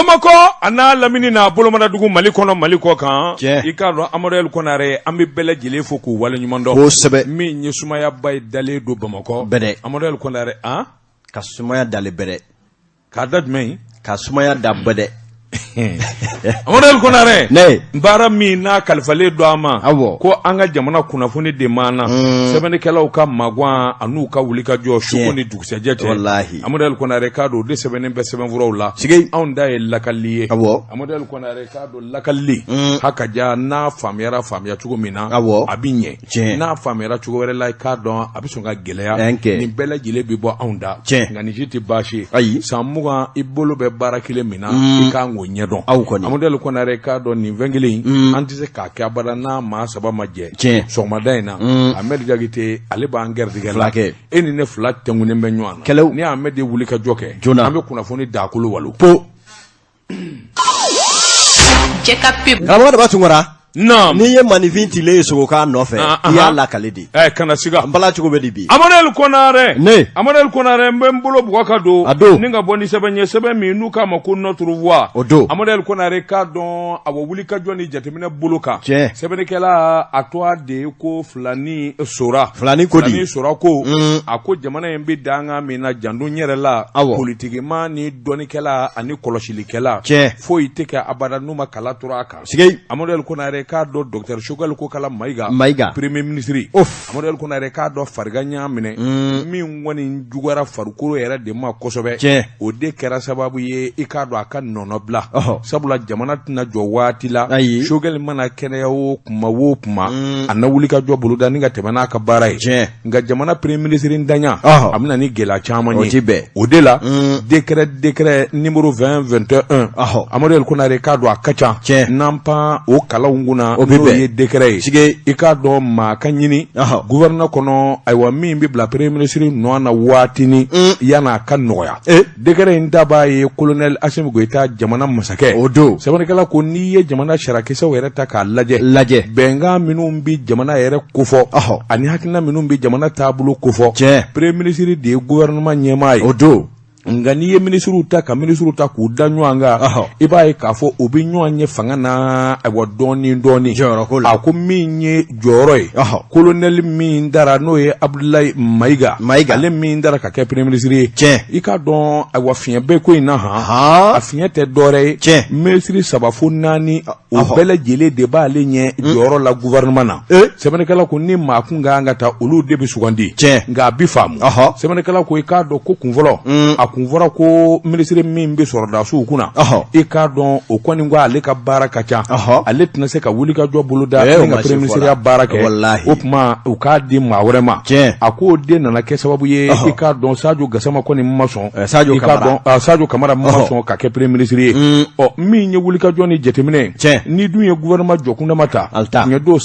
Bamakɔ a n'a lamini n'a bolomadadugu Mali kɔnɔ Mali kɔ kan Tiɲɛ. i k'a dɔn Amadu El Konare an bɛ bɛɛ lajɛlen fo k'u waleɲuman dɔn Kosɛbɛ. Min ye sumayaba ye dalen don Bamakɔ Bɛrɛ. Amadu El Konare an Ka sumaya dalen bɛrɛ. K'a da jumɛn ye Ka sumaya da bɛrɛ. Amadu El Konare Ne. baara min n'a kalifalen don an ma Awɔ. ko an ka jamana kunnafoni de maana sɛbɛnnikɛlaw ka magwan an'u ka wulikajɔ suko Tiɲɛ. ni dugusɛjɛ cɛ Walahi. Amadu El Konare k'a dɔn o de sɛbɛnnen bɛ sɛbɛnfuraw la Sigi. anw da ye lakali ye Awɔ. Amadu El Konare k'a dɔn lakalili hakaja n'a faamuyara faamuya cogo min na Awɔ. a bɛ ɲɛ Tiɲɛ. n'a faamuyara cogo wɛrɛ la i k'a dɔn a bɛ sɔn ka gɛlɛya Ɛnkɛ. nin bɛɛ lajɛlen bɛ bɔ anw da Tiɲɛ. nka nin si tɛ baasi ye Ayi. san 20 i bolo bɛ baara kelen min na i kan k'o ɲɛdɔn Aw kɔni. Amadu El Konare k'a dɔn nin fɛn kelen in an tɛ se k'a kɛ abada n'a maa saba ma jɛ Tiɲɛ. sɔgɔmada in na Ahmed Jakite ale b'an gɛrɛtigɛ la Fulakɛ. e ni ne fila tɛnkunnen bɛ ɲɔgɔn na Kɛlɛw. ni Ahmed ye wuli ka jɔ kɛ Joona. an bɛ kunnafoni dakolo walo Po. Cɛ ka pub. Karamɔgɔ Daba Tunkara. Naam. N'i ye maninfin tilen ye sogokan nɔfɛ. Ah, I y'a ahan. lakale de. Ɛ kana siga. N bala cogo bɛ di bi? Amadu El Konare. Ne. Amadu El Konare n bɛ n bolo bugɔ ka don. A don. Ni ka bɔ ni sɛbɛn ye sɛbɛn min n'u k'a ma ko Notre Voix. O don. Amadu El Konare k'a dɔn awɔ wulikajɔ ni jateminɛ bolo kan. Tiɲɛ. Sɛbɛnnikɛla a tɔgɔ de ye ko Filani Sora. Filani ko di? Filani Sora ko. A ko jamana in bɛ danga min na janto n yɛrɛ la. Awɔ. Politikima ni dɔnnikɛla ani kɔlɔsilikɛla. Tiɲɛ. Foyi tɛ kɛ abada n'u ma kala turu a kan. Sigi. Amadu El Konare k'a dɔn docteur Choguel Kokala Mayiga. Mayiga. Premier ministre. Of. Amadu El Konare k'a dɔn farigan y'a minɛ. Min kɔni juguyara farikolo yɛrɛ de ma kosɛbɛ. Tiɲɛ. O de kɛra sababu ye i k'a dɔn a ka nɔnɔbila. Ɔhɔ. Sabula jamana tɛna jɔ waati la. Ayi. Choguel mana kɛnɛya o kuma o kuma. A na wuli ka jɔ boloda ni ka tɛmɛ n'a ka baara ye. Tiɲɛ. Nka jamana premier ministre ntanya. Ɔhɔ. A bɛna ni gɛlɛya caman ye. O ti bɛn. O de la. Décret numéro 20 21. Ɔhɔ. Amadu El Konare k'a dɔn a ka ca. Tiɲɛ. N'an pan o kalaw kunna. O bɛ n'o bɛn. ye décret ye. Sige. I k'a dɔn maa ka ɲini. Ɔhɔ. Gouvernement kɔnɔ ayiwa min bɛ bila premier ministre nɔ na waatinin. Yan'a ka nɔgɔya. Eh. Décret in dabaa ye colonel Assimi Goïta jamana masakɛ. O don. Sɛbɛnnikɛla ko n'i ye jamana sariyakisɛw yɛrɛ ta k'a lajɛ. Lajɛ. Bɛnkan minnu bɛ jamana yɛrɛ kofɔ. Ɔhɔ. Ani hakilina minnu bɛ jamana taabolo kofɔ. Tiɲɛ. Premier ministre de ye gouvernement ɲɛmaa ye. O don. Nka n'i ye minisiriw ta ka minisiriw ta k'u da ɲɔgɔn kan Ɔhɔ. i b'a ye k'a fɔ u bɛ ɲɔgɔn ye fanga na ayiwa dɔɔnin dɔɔnin Jɔyɔrɔ ko la. A ko min ye jɔyɔrɔ ye Ɔhɔ. colonel min dara n'o ye Abdoulaye Mayiga Mayiga. ale min dara ka kɛ premier ministre ye Tiɲɛ. I k'a dɔn ayiwa fiɲɛ bɛ ko in na han Han. a fiɲɛ tɛ dɔwɛrɛ ye Tiɲɛ. minisiri saba fo naani o Ɔhɔ. bɛɛ lajɛlen de b'ale ɲɛ jɔyɔrɔ la gouvernement na Eh. sɛbɛnnikɛla ko ni maa kun ka kan ka ta olu de bɛ sugandi Tiɲɛ. nka a bɛ faamu Ɔhɔ. sɛbɛnnikɛla ko i k'a dɔn ko kunfɔlɔ a kun fɔra ko minisiri min bɛ sɔrɔdasiw kunna Ɔhɔ. i k'a dɔn o kɔni ko ale ka baara ka ca Ɔhɔ. ale tɛna se ka wulikajɔ boloda Eh, o ni ka ma se premier ministeriya fɔ la. baara kɛ Walahi. o tuma u k'a di maa wɛrɛ ma Tiɲɛ. a k'o de nana kɛ sababu ye Ɔhɔ. i k'a dɔn Sadio Gasama kɔni ma sɔn Eh, Sadio i k'a Kamara. dɔn ah, Sadio Kamara ma Ɔhɔ. sɔn ka kɛ premier ministre ye ɔ min ye wulikajɔ ni jateminɛ Tiɲɛ. ni dun ye gouvernement jɔkundama ta Alita. tiɲɛ don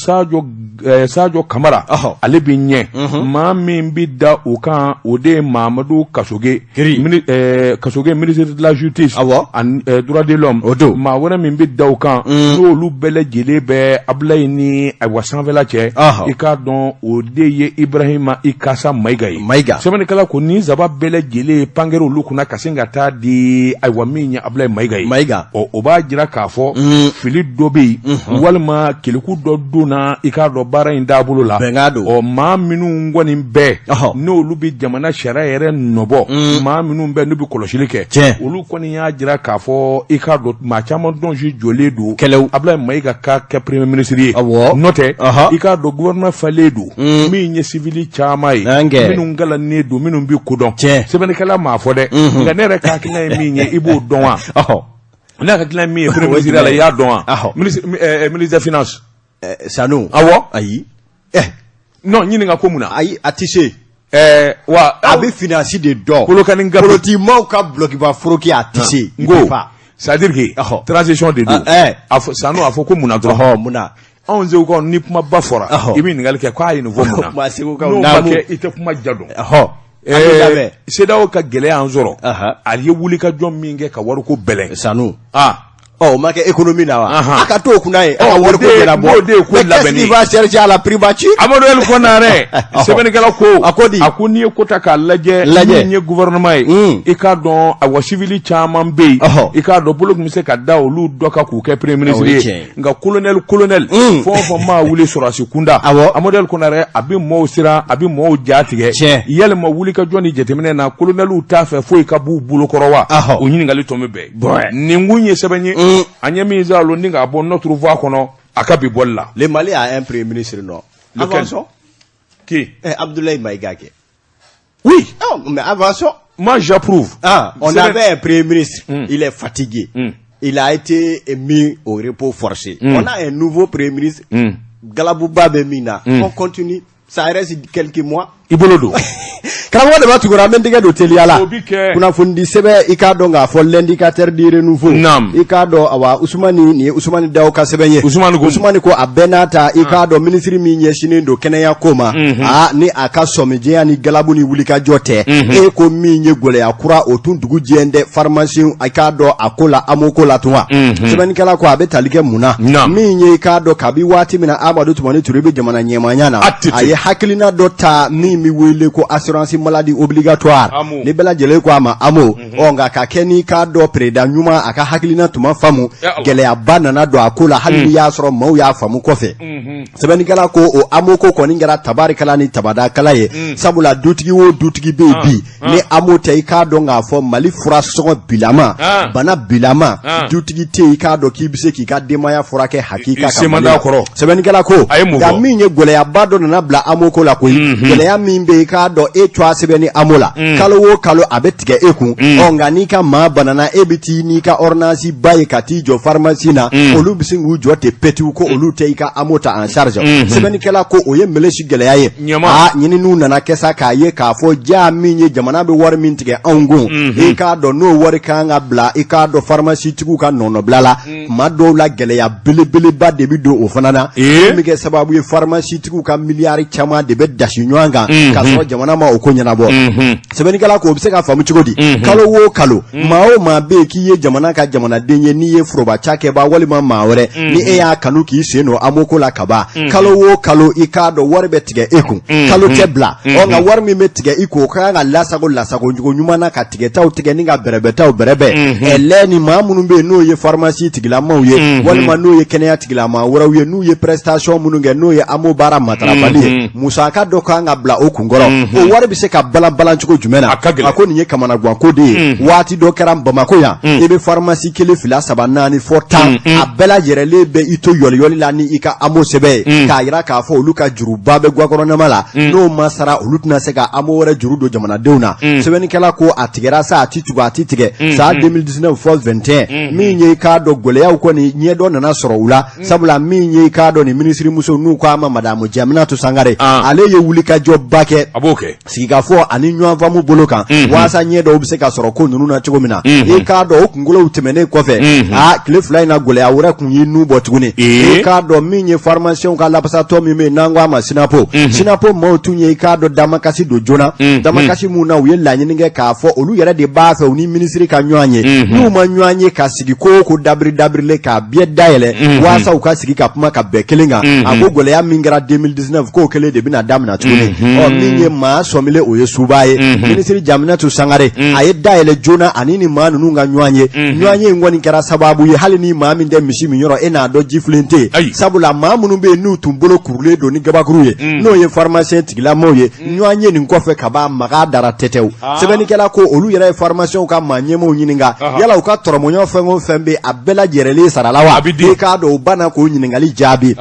Sadio Kamara Ɔhɔ. ale bɛ ɲɛ maa min bɛ da o kan o de ye Mamadu Kasoge Kiri. Kasoge ministre de la justice Awɔ. ani droit de l'homme O don. maa wɛrɛ min bɛ da o kan n'olu bɛɛ lajɛlen bɛ Abulayi ni ayiwa sanfɛla cɛ Ɔhɔ. i k'a dɔn o de ye Ibrahima Ikasa Mayiga ye Mayiga. sɛbɛnnikɛla ko nin saba bɛɛ lajɛlen ye pankɛrɛ olu kunna ka sin ka taa di ayiwa min ye Abulayi Mayiga ye Mayiga. ɔ o b'a jira k'a fɔ fili dɔ bɛ yen walima keleku dɔ donna i k'a dɔn baara in taabolo la Bɛnkan don. ɔ maa minnu kɔni bɛɛ Ɔhɔ. n'olu bɛ jamana sariya yɛrɛ nɔbɔ maa minnu bɛ n'u bɛ kɔlɔsili kɛ Tiɲɛ. olu kɔni y'a jira k'a fɔ i k'a dɔn maa caman dɔn si jɔlen don Kɛlɛw. Abulayi Mayiga ka kɛ premier ministre ye Awɔ. n'o tɛ Ɔhɔ. i k'a dɔn gouvernement falen don min ye civil caman ye An kɛ. minnu kalannen don minnu bɛ kodɔn Tiɲɛ. sɛbɛnnikɛla m'a fɔ dɛ nka ne yɛrɛ ka hakilina ye min ye i b'o dɔn wa Ɔhɔ. ne hakilina ye min ye premier ministre la i y'a dɔn wa Ɔhɔ. Ministre des finances Eh, Sanu. awɔ Ayi. Eh, non ɲininka ko mun na ayi a tɛ se. Wa A bɛ finance de dɔn. Kolokani gafe Polotimaw ka bulɔkiba foroki a tɛ se. n ko c'est à dire que Ɔhɔ. transition de don Ah, eh. a fɔ Sanu a fɔ ko mun na dɔrɔn Ɔhɔ mun na. anw segukaw ni kumaba fɔra Ɔhɔ. i bɛ ɲininkali kɛ k'a ye nin fɔ mun na Kuma segukaw n'o ma naamu. kɛ i tɛ kuma ja dɔn Ɔhɔ. An b'i lamɛn. CEDEAO ka gɛlɛya y'an sɔrɔ Aha. a ye wulikajɔ min kɛ ka wariko bɛlɛn Sanu. ah Ɔ, o ma kɛ économie na wa? Anhan. A ka to o kunna yen, a ka o wariko de ye- ɲɛnabɔ. o de ye ko Mais qu'est-ce labɛnni qu'il ye. va chercher à la primature? Amadu El Konare, sɛbɛnnikɛla ko, A ko di? A ko n'i ye ko ta k'a lajɛ, Lajɛ. min ye gouvernement ye, i k'a dɔn, awa, civil caman bɛ yen, i k'a dɔn, bolo tun bɛ se ka da olu dɔ kan k'u kɛ premier ministre O ye ye. tiɲɛ ye. Nka colonel fɛn o fɛn maa wuli sɔrɔdasi kunda, Amadu El Konare, a bɛ maaw siran, a bɛ maaw ja tigɛ. Yalima wulikajɔ ni jateminɛ na, colonelw t'a fɛ foyi ka b'u bolokɔrɔ wa? O ɲininkali tɔ bɛ bɛn. Nin kun ye sɛbɛn ye, an ye min sɔrɔ ni k'a bɔ Notre Voix kɔnɔ a ka bi bɔli la. Le Mali a un premier ministre, non? Lequel? Avançons. Qui? Eh, Abdoulaye Maïga. Kɛ. Oui. Oh, mais avançons. Moi, j'approuve. Ah, on C'est avait un premier ministre, il est fatigué. Il a été mis au repos forcé. On a un nouveau premier ministre, Galabouba Bemina. On continue. Ça reste quelques mois. I bolo don. Karamɔgɔ de b'a tugura, an bɛ n tɛgɛ don teliya la. O bi kɛ. Kunnafoni sɛbɛn, i k'a dɔn k'a fɔ L'Indicateur du Renouveau. Naam. I k'a dɔn, awa, Usumani, nin ye Usumani Dawo ka sɛbɛn ye. Usumani ko. Usumani ko a bɛɛ n'a ta, i k'a dɔn, minisiri min ɲɛsinnen don kɛnɛya ko ma, aa, ni a ka sɔmijɛya ni galabu ni wulikajɔ tɛ, e ko min ye gɛlɛya kura o tun dugu jɛ dɛ pharmacie, i k'a dɔn a ko la, AMO ko la tun wa. Sɛbɛnnikɛla ko a bɛ tali kɛ mun na? Naam. Min ye, i k'a dɔn, kabi waati min na Amadu Tumani Ture bɛ jamana ɲɛmaaya na, ATT. a ye hakilina dɔ ta min bɛ wele ko assurance maladie obligatoire. AMO. Ni bɛɛ lajɛlen ko a ma AMO. Ɔ, nka ka kɛ n'i k'a dɔn président ɲuman, a ka hakilina tun ma faamu. Ya Allah. Gɛlɛyaba nana don a ko la, hali n'i y'a sɔrɔ maaw y'a faamu kɔfɛ. Sɛbɛnnikɛla ko o AMO ko kɔni kɛra tabarikala ni tabadakala ye, sabula dutigi o dutigi bɛ yen bi, ni AMO tɛ, i k'a dɔn k'a fɔ Mali fura sɔngɔ bilama, bana bilama, dutigi tɛ yen, i k'a dɔn k'i bɛ se k'i ka denbaya furakɛ hakika I ka se man Mali la. d'a kɔrɔ. Sɛbɛnnikɛla ko A ye mun nka fɔ? min ye gɛlɛyaba dɔ nana bila AMO ko la koyi. Gɛlɛya min bɛ yen, i k'a dɔn, e tɔgɔ sɛbɛn ni AMO la, kalo o kalo a bɛ tigɛ e kun. Ɔ, nka n'i ka maa banana, e bɛ t'i n'i ka ordonnance ba ye ka t'i jɔ pharmacie na, olu bɛ sin k'u jɔ ten petu ko olu tɛ i ka AMO ta en charge. Sɛbɛnnikɛla ko o ye melesi gɛlɛya ye. Ɲama. Aa, ɲininiw nana kɛ sa k'a ye k'a fɔ ja min ye jamana bɛ wari min tigɛ anw kun, i k'a dɔn n'o wari kan ka bila, i k'a dɔn, pharmacie tigiw ka nɔnɔbila la, tuma dɔw la gɛlɛya belebeleba de bɛ don o fana na, min bɛ kɛ sababu ye pharmacie tigiw ka miliyari caman de bɛ dasi ɲɔgɔn kan k'a sɔrɔ jamana ma o ko ɲɛnabɔ. Sɛbɛnnikɛla ko o bɛ se ka faamu cogo di? Kalo o kalo, maa o maa bɛ yen k'i ye jamana ka jamanaden ye, n'i ye foroba cakɛba walima maa wɛrɛ, ni e y'a kanu k'i sen don AMO ko la ka ban, kalo o kalo, i k'a dɔn, wari bɛ tigɛ e kun, kalo tɛ bila. Ɔ, nka wari min bɛ tigɛ i kun, o ka kan ka lasago lasago cogo ɲuman na, ka tigɛtaw tigɛ ni ka bɛrɛbɛtaw bɛrɛbɛn. Ɛ lɛ ni maa minnu bɛ yen n'o ye pharmacie tigilamaw ye walima n'o ye kɛnɛya tigilamaa wɛrɛw ye, n'u ye prestation minnu kɛ, n'o ye AMO baara matarafali ye, musaka dɔ kan ka bila o kunkɔrɔ. O wari bɛ se ka balan balan cogo jumɛn na? A ka gɛlɛn. A ko nin ye kamanaganko de ye. Waati dɔ kɛra Bamakɔ yan, i bɛ pharmacie kelen, fila, saba, naani fɔ 10, a bɛɛ lajɛlen bɛ i to yɔliyɔli la ni i ka AMO sɛbɛn ye k'a jira k'a fɔ olu ka juruba bɛ gakɔrɔnama la, n'o ma sara, olu tɛna se ka AMO wɛrɛ juru don jamanadenw na. Sɛbɛnnikɛla ko a tigɛra sa, a ti tugu, a ti tigɛ san 2019 fɔ 21. Min ye, i k'a dɔn, gɛlɛyaw kɔni ɲɛdɔ nana sɔrɔ u la, sabula min ye, i k'a dɔn, ni minisirimuso n'u k'a ma madame Jaminatu Sangare, ale ye wulikajɔba kɛ A b'o kɛ. sigikafɔ ani ɲɔgɔnfaamu bolo kan waasa ɲɛ dɔw bɛ se ka sɔrɔ ko ninnu na cogo min na. I k'a dɔn, o kunkolow tɛmɛnen kɔfɛ, aa, tile 2 in na, gɛlɛya wɛrɛ kun y'i nun bɔ tuguni. I k'a dɔn, min ye pharmaciens ka lapasatɔ min bɛ yen n'an ko a ma SYNAPO, SYNAPO maaw tun ye, i k'a dɔn, damakasi don joona, damakasi mun na u ye laɲini kɛ k'a fɔ olu yɛrɛ de b'a fɛ u ni minisiri ka ɲɔgɔn ye, n'u ma ɲɔgɔn ye ka sigi ko o ko dabiri dabirilen k'a bɛɛ dayɛlɛ waasa u ka sigi ka kuma ka bɛn kelen kan. A ko gɛlɛya min kɛra 2019, k'o kelen de bɛna daminɛ tuguni. Ɔ, min ye maa sɔmilen, o ye suba ye, minisiri Jaminatu Sangare, a ye dayɛlɛ joona ani ni maa ninnu ka ɲɔgɔn ye. Ɲɔgɔn ye in kɔni kɛra sababu ye, hali ni maa min tɛ misi min yɔrɔ, e n'a dɔn jifilen tɛ yen. Ayi. Sabula maa minnu bɛ yen n'u tun bolo kurulen don ni gabakuru ye, n'o ye pharmacien tigilamaw ye, ɲɔgɔn ye nin kɔfɛ ka ban, maga dara tɛtɛw. Sɛbɛnnikɛla ko olu yɛrɛ ye pharmaciens ka maa ɲɛmaaw ɲininka yala u ka tɔrɔmɔɲɔ fɛn o fɛn bɛ yen, a bɛɛ lajɛlen sarala wa? A bɛ di. I k'a dɔn, u banna k'o ɲininkali jaabi.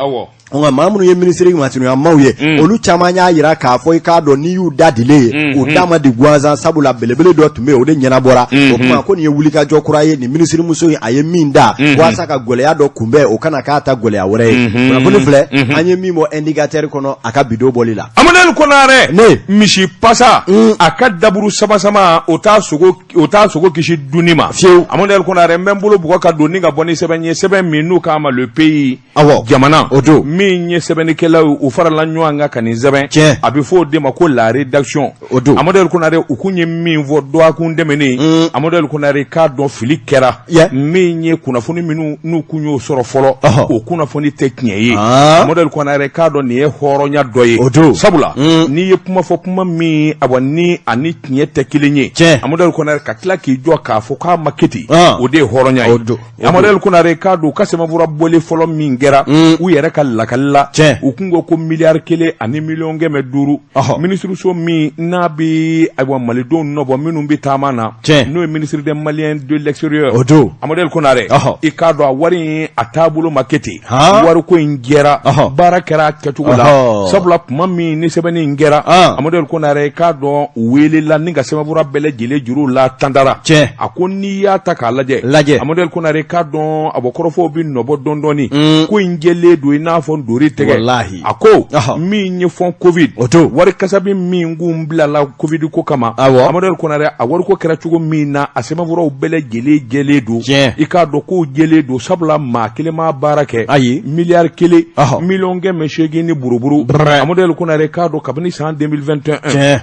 Nka maa minnu ye minisiri masurunyamaw ye, olu caman y'a jira k'a fɔ, i k'a dɔn, n'i y'u da dilen ye, u da ma di gansan, sabula belebele dɔ tun bɛ yen, o de ɲɛnabɔra. O tuma ko nin ye wulikajɔ kura ye nin minisirimuso in a ye min da walasa ka gɛlɛya dɔ kunbɛn, o kana k'a ta gɛlɛya wɛrɛ ye. Kunnafoni filɛ, an ye min bɔ Indicateur kɔnɔ a ka bidon bɔli la. Amadu. Amadu Konare misi pasa a ka daburu sama sama o t'a sogo o t'a sogo kisi dunni ma fiyewu. Amadu Konare, n bɛ n bolo bugɔ ka don ni ka bɔ ni sɛbɛn ye, sɛbɛn min n'u k'a ma Le Pays. Awɔ. Jamana. O don. Min ye sɛbɛnnikɛlaw ye, u farala ɲɔgɔn kan ka nin sɛbɛn. Tiɲɛ. A bɛ fɔ o de ma ko la rédaction. O don. Amadu Konare, u kun ye min fɔ dɔgɔkun tɛmɛnen, Amadu Konare k'a dɔn fili kɛra. Min ye kunnafoni minnu n'u kun y'o sɔrɔ fɔlɔ, o kunnafoni tɛ tiɲɛ ye. Amadu Konare k'a dɔn nin ye hɔrɔnya dɔ ye. O don. Sabula n'i ye kuma fɔ, kuma min awa ni ani tiɲɛ tɛ kelen ye, Amadu Konare, ka tila k'i jɔ k'a fɔ k'a ma kɛ ten, o de ye hɔrɔnya ye. O don. Amadu Konare k'a dɔn u ka sɛbɛnfura bɔlen fɔlɔ min kɛra, u yɛrɛ ka lakali la, u kun ko ko miliyari 1 ani miliyɔn 500, minisiriso min n'a bɛ ayiwa malidenw nɔbɔ minnu bɛ taama na, n'o ye ministre des Maliens de l'extérieur. O don. Amadu Konare, i k'a dɔn a wari in a taabolo ma kɛ ten, wariko in jɛra, baara kɛra a kɛcogo la. Sabula tuma min ni sɛbɛnni in kɛra, Amadu Konare k'a dɔn u welela ni ka sɛbɛnfura bɛɛ lajɛlen juru la tandara. A ko n'i y'a ta k'a lajɛ, Amadu Konare k'a dɔn a bɔ kɔrɔfɔw bɛ nɔbɔ dɔɔnin dɔɔnin, ko in jɛlen don i n'a fɔ ntori tɛgɛ. A ko min ye fonds Covid, O don. wari kasabi min kun bilala Covid ko kama, Amadu Konare, a wariko kɛra cogo min na, a sɛbɛnfuraw bɛɛ lajɛlen jɛlen don. I k'a dɔn k'o jɛlen don, sabula maa kelen ma baara kɛ. Ayi. Miliyari 1 miliyɔn 800 ni buruburu. Amadu Konare k'a dɔn kabini san 2021,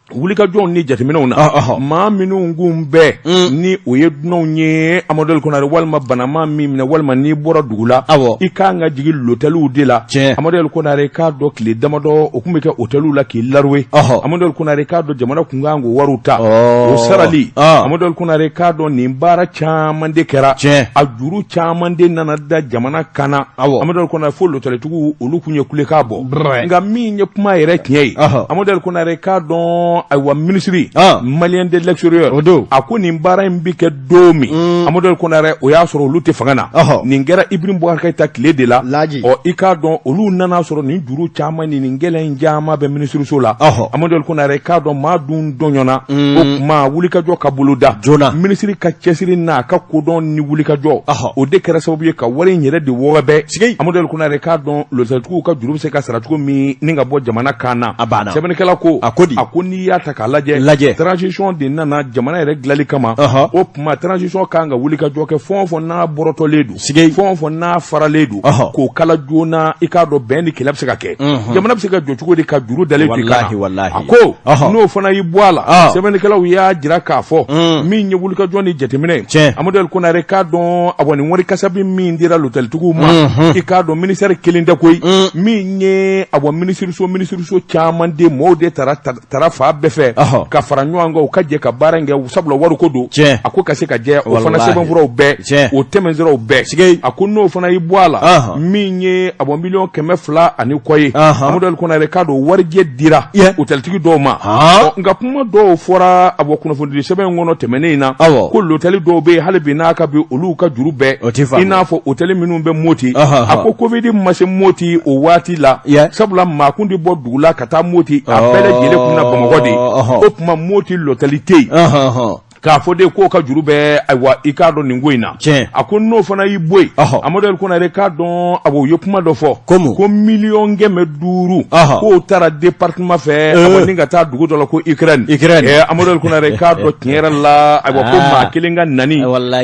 wulikajɔw ni jateminɛw na, maa minnu kun bɛɛ ni o ye dunanw ye, Amadu Konare, walima banama min minɛ, walima n'i bɔra dugu la, i kan ka jigin lotɛliw de la. Amadu Konare k'a dɔn tile damadɔ o tun bɛ kɛ hôteliw la k'i laruwe. Amadu Konare k'a dɔn jamana kun kan k'o wariw ta, o sarali. Amadu Konare k'a dɔn nin baara caman de kɛra, a juru caman de nana da jamana kan na. Amadu Konare, fo lotɛlitigiw olu kun ye kulekan bɔ. Nka min ye kuma yɛrɛ tiɲɛ ye, Amadu Konare k'a dɔn ayiwa minisiri Malien de l'extérieur, O don. a ko nin baara in bɛ kɛ don min, Amadu Konare, o y'a sɔrɔ olu tɛ fanga na. Nin kɛra Ibrahim Boubacar Keïta tile de la. Laji. Ɔ, i k'a dɔn olu nana sɔrɔ nin juru caman ni nin gɛlɛya in caman bɛ minisiriso la. Amadu Konare k'a dɔn maa dun dɔɲɔna, o tuma wulikajɔ ka bolo da joona. Minisiri ka cɛsiri n'a ka kodɔn ni wulikajɔ, o de kɛra sababu ye ka wari in yɛrɛ de wɔgɔbɛ. Amadu Konare k'a dɔn lotɛlitigiw ka juru bɛ se ka sara cogo min ni ka bɔ jamana kan na. A banna. Sɛbɛnnikɛla ko, A ko di? A ko n'i y'a ta k'a lajɛ, transition de nana jamana yɛrɛ dilanli kama. O tuma transition kan ka wulikajɔ kɛ, fɛn o fɛn n'a bɔrɔtɔlen don, fɛn o fɛn n'a faralen don, k'o kala joona. I k'a dɔn bɛn ni kɛlɛ bɛ se ka kɛ, jamana bɛ se ka jɔ cogo di ka juru dalen to i kan na? A ko n'o fana y'i bɔ a la, sɛbɛnnikɛlaw y'a jira k'a fɔ min ye wulikajɔ ni jateminɛ ye, Amadu Konare k'a dɔn awa nin wari kasabi min dira lotɛlitigiw ma, i k'a dɔn ministère kelen tɛ koyi. Min ye awa minisiriso caman de mɔɔw de tara fan bɛɛ fɛ ka fara ɲɔgɔn kan, u ka jɛ ka baara in kɛ, sabula wariko don. A ko ka se ka jɛ, o fana sɛbɛnfuraw bɛɛ, o tɛmɛnsiraw bɛɛ. A ko n'o fana y'i bɔ a la, min ye awa miliyɔn 200 ani kɔ ye, Amadu Konare k'a dɔn warijɛ dira hôteltigi dɔw ma. Nka kuma dɔw fɔra awa kunnafonidi sɛbɛn in kɔnɔ tɛmɛnen in na, ko lotɛli dɔw bɛ yen hali bi n'a ka bi olu ka juru bɛɛ, i n'a fɔ hôtel minnu bɛ Moti. A ko Covid ma se Moti o waati la, sabula maa kun tɛ bɔ dugu la ka taa Moti, a bɛɛ lajɛlen kun na Bamakɔ de. O tuma Moti lotɛli tɛ yen k'a fɔ de k'o ka juru bɛ. Ayiwa, i k'a dɔn nin ko in na, a ko n'o fana y'i bɔ yen, Amadu Konare k'a dɔn a u ye kuma dɔ fɔ ko miliyɔn 500 k'o taara département fɛ, awa ni ka taa dugu dɔ la ko Ukraine. Amadu Konare k'a dɔn tiɲɛ yɛrɛ la, ayiwa, ko maa kelen ka nani,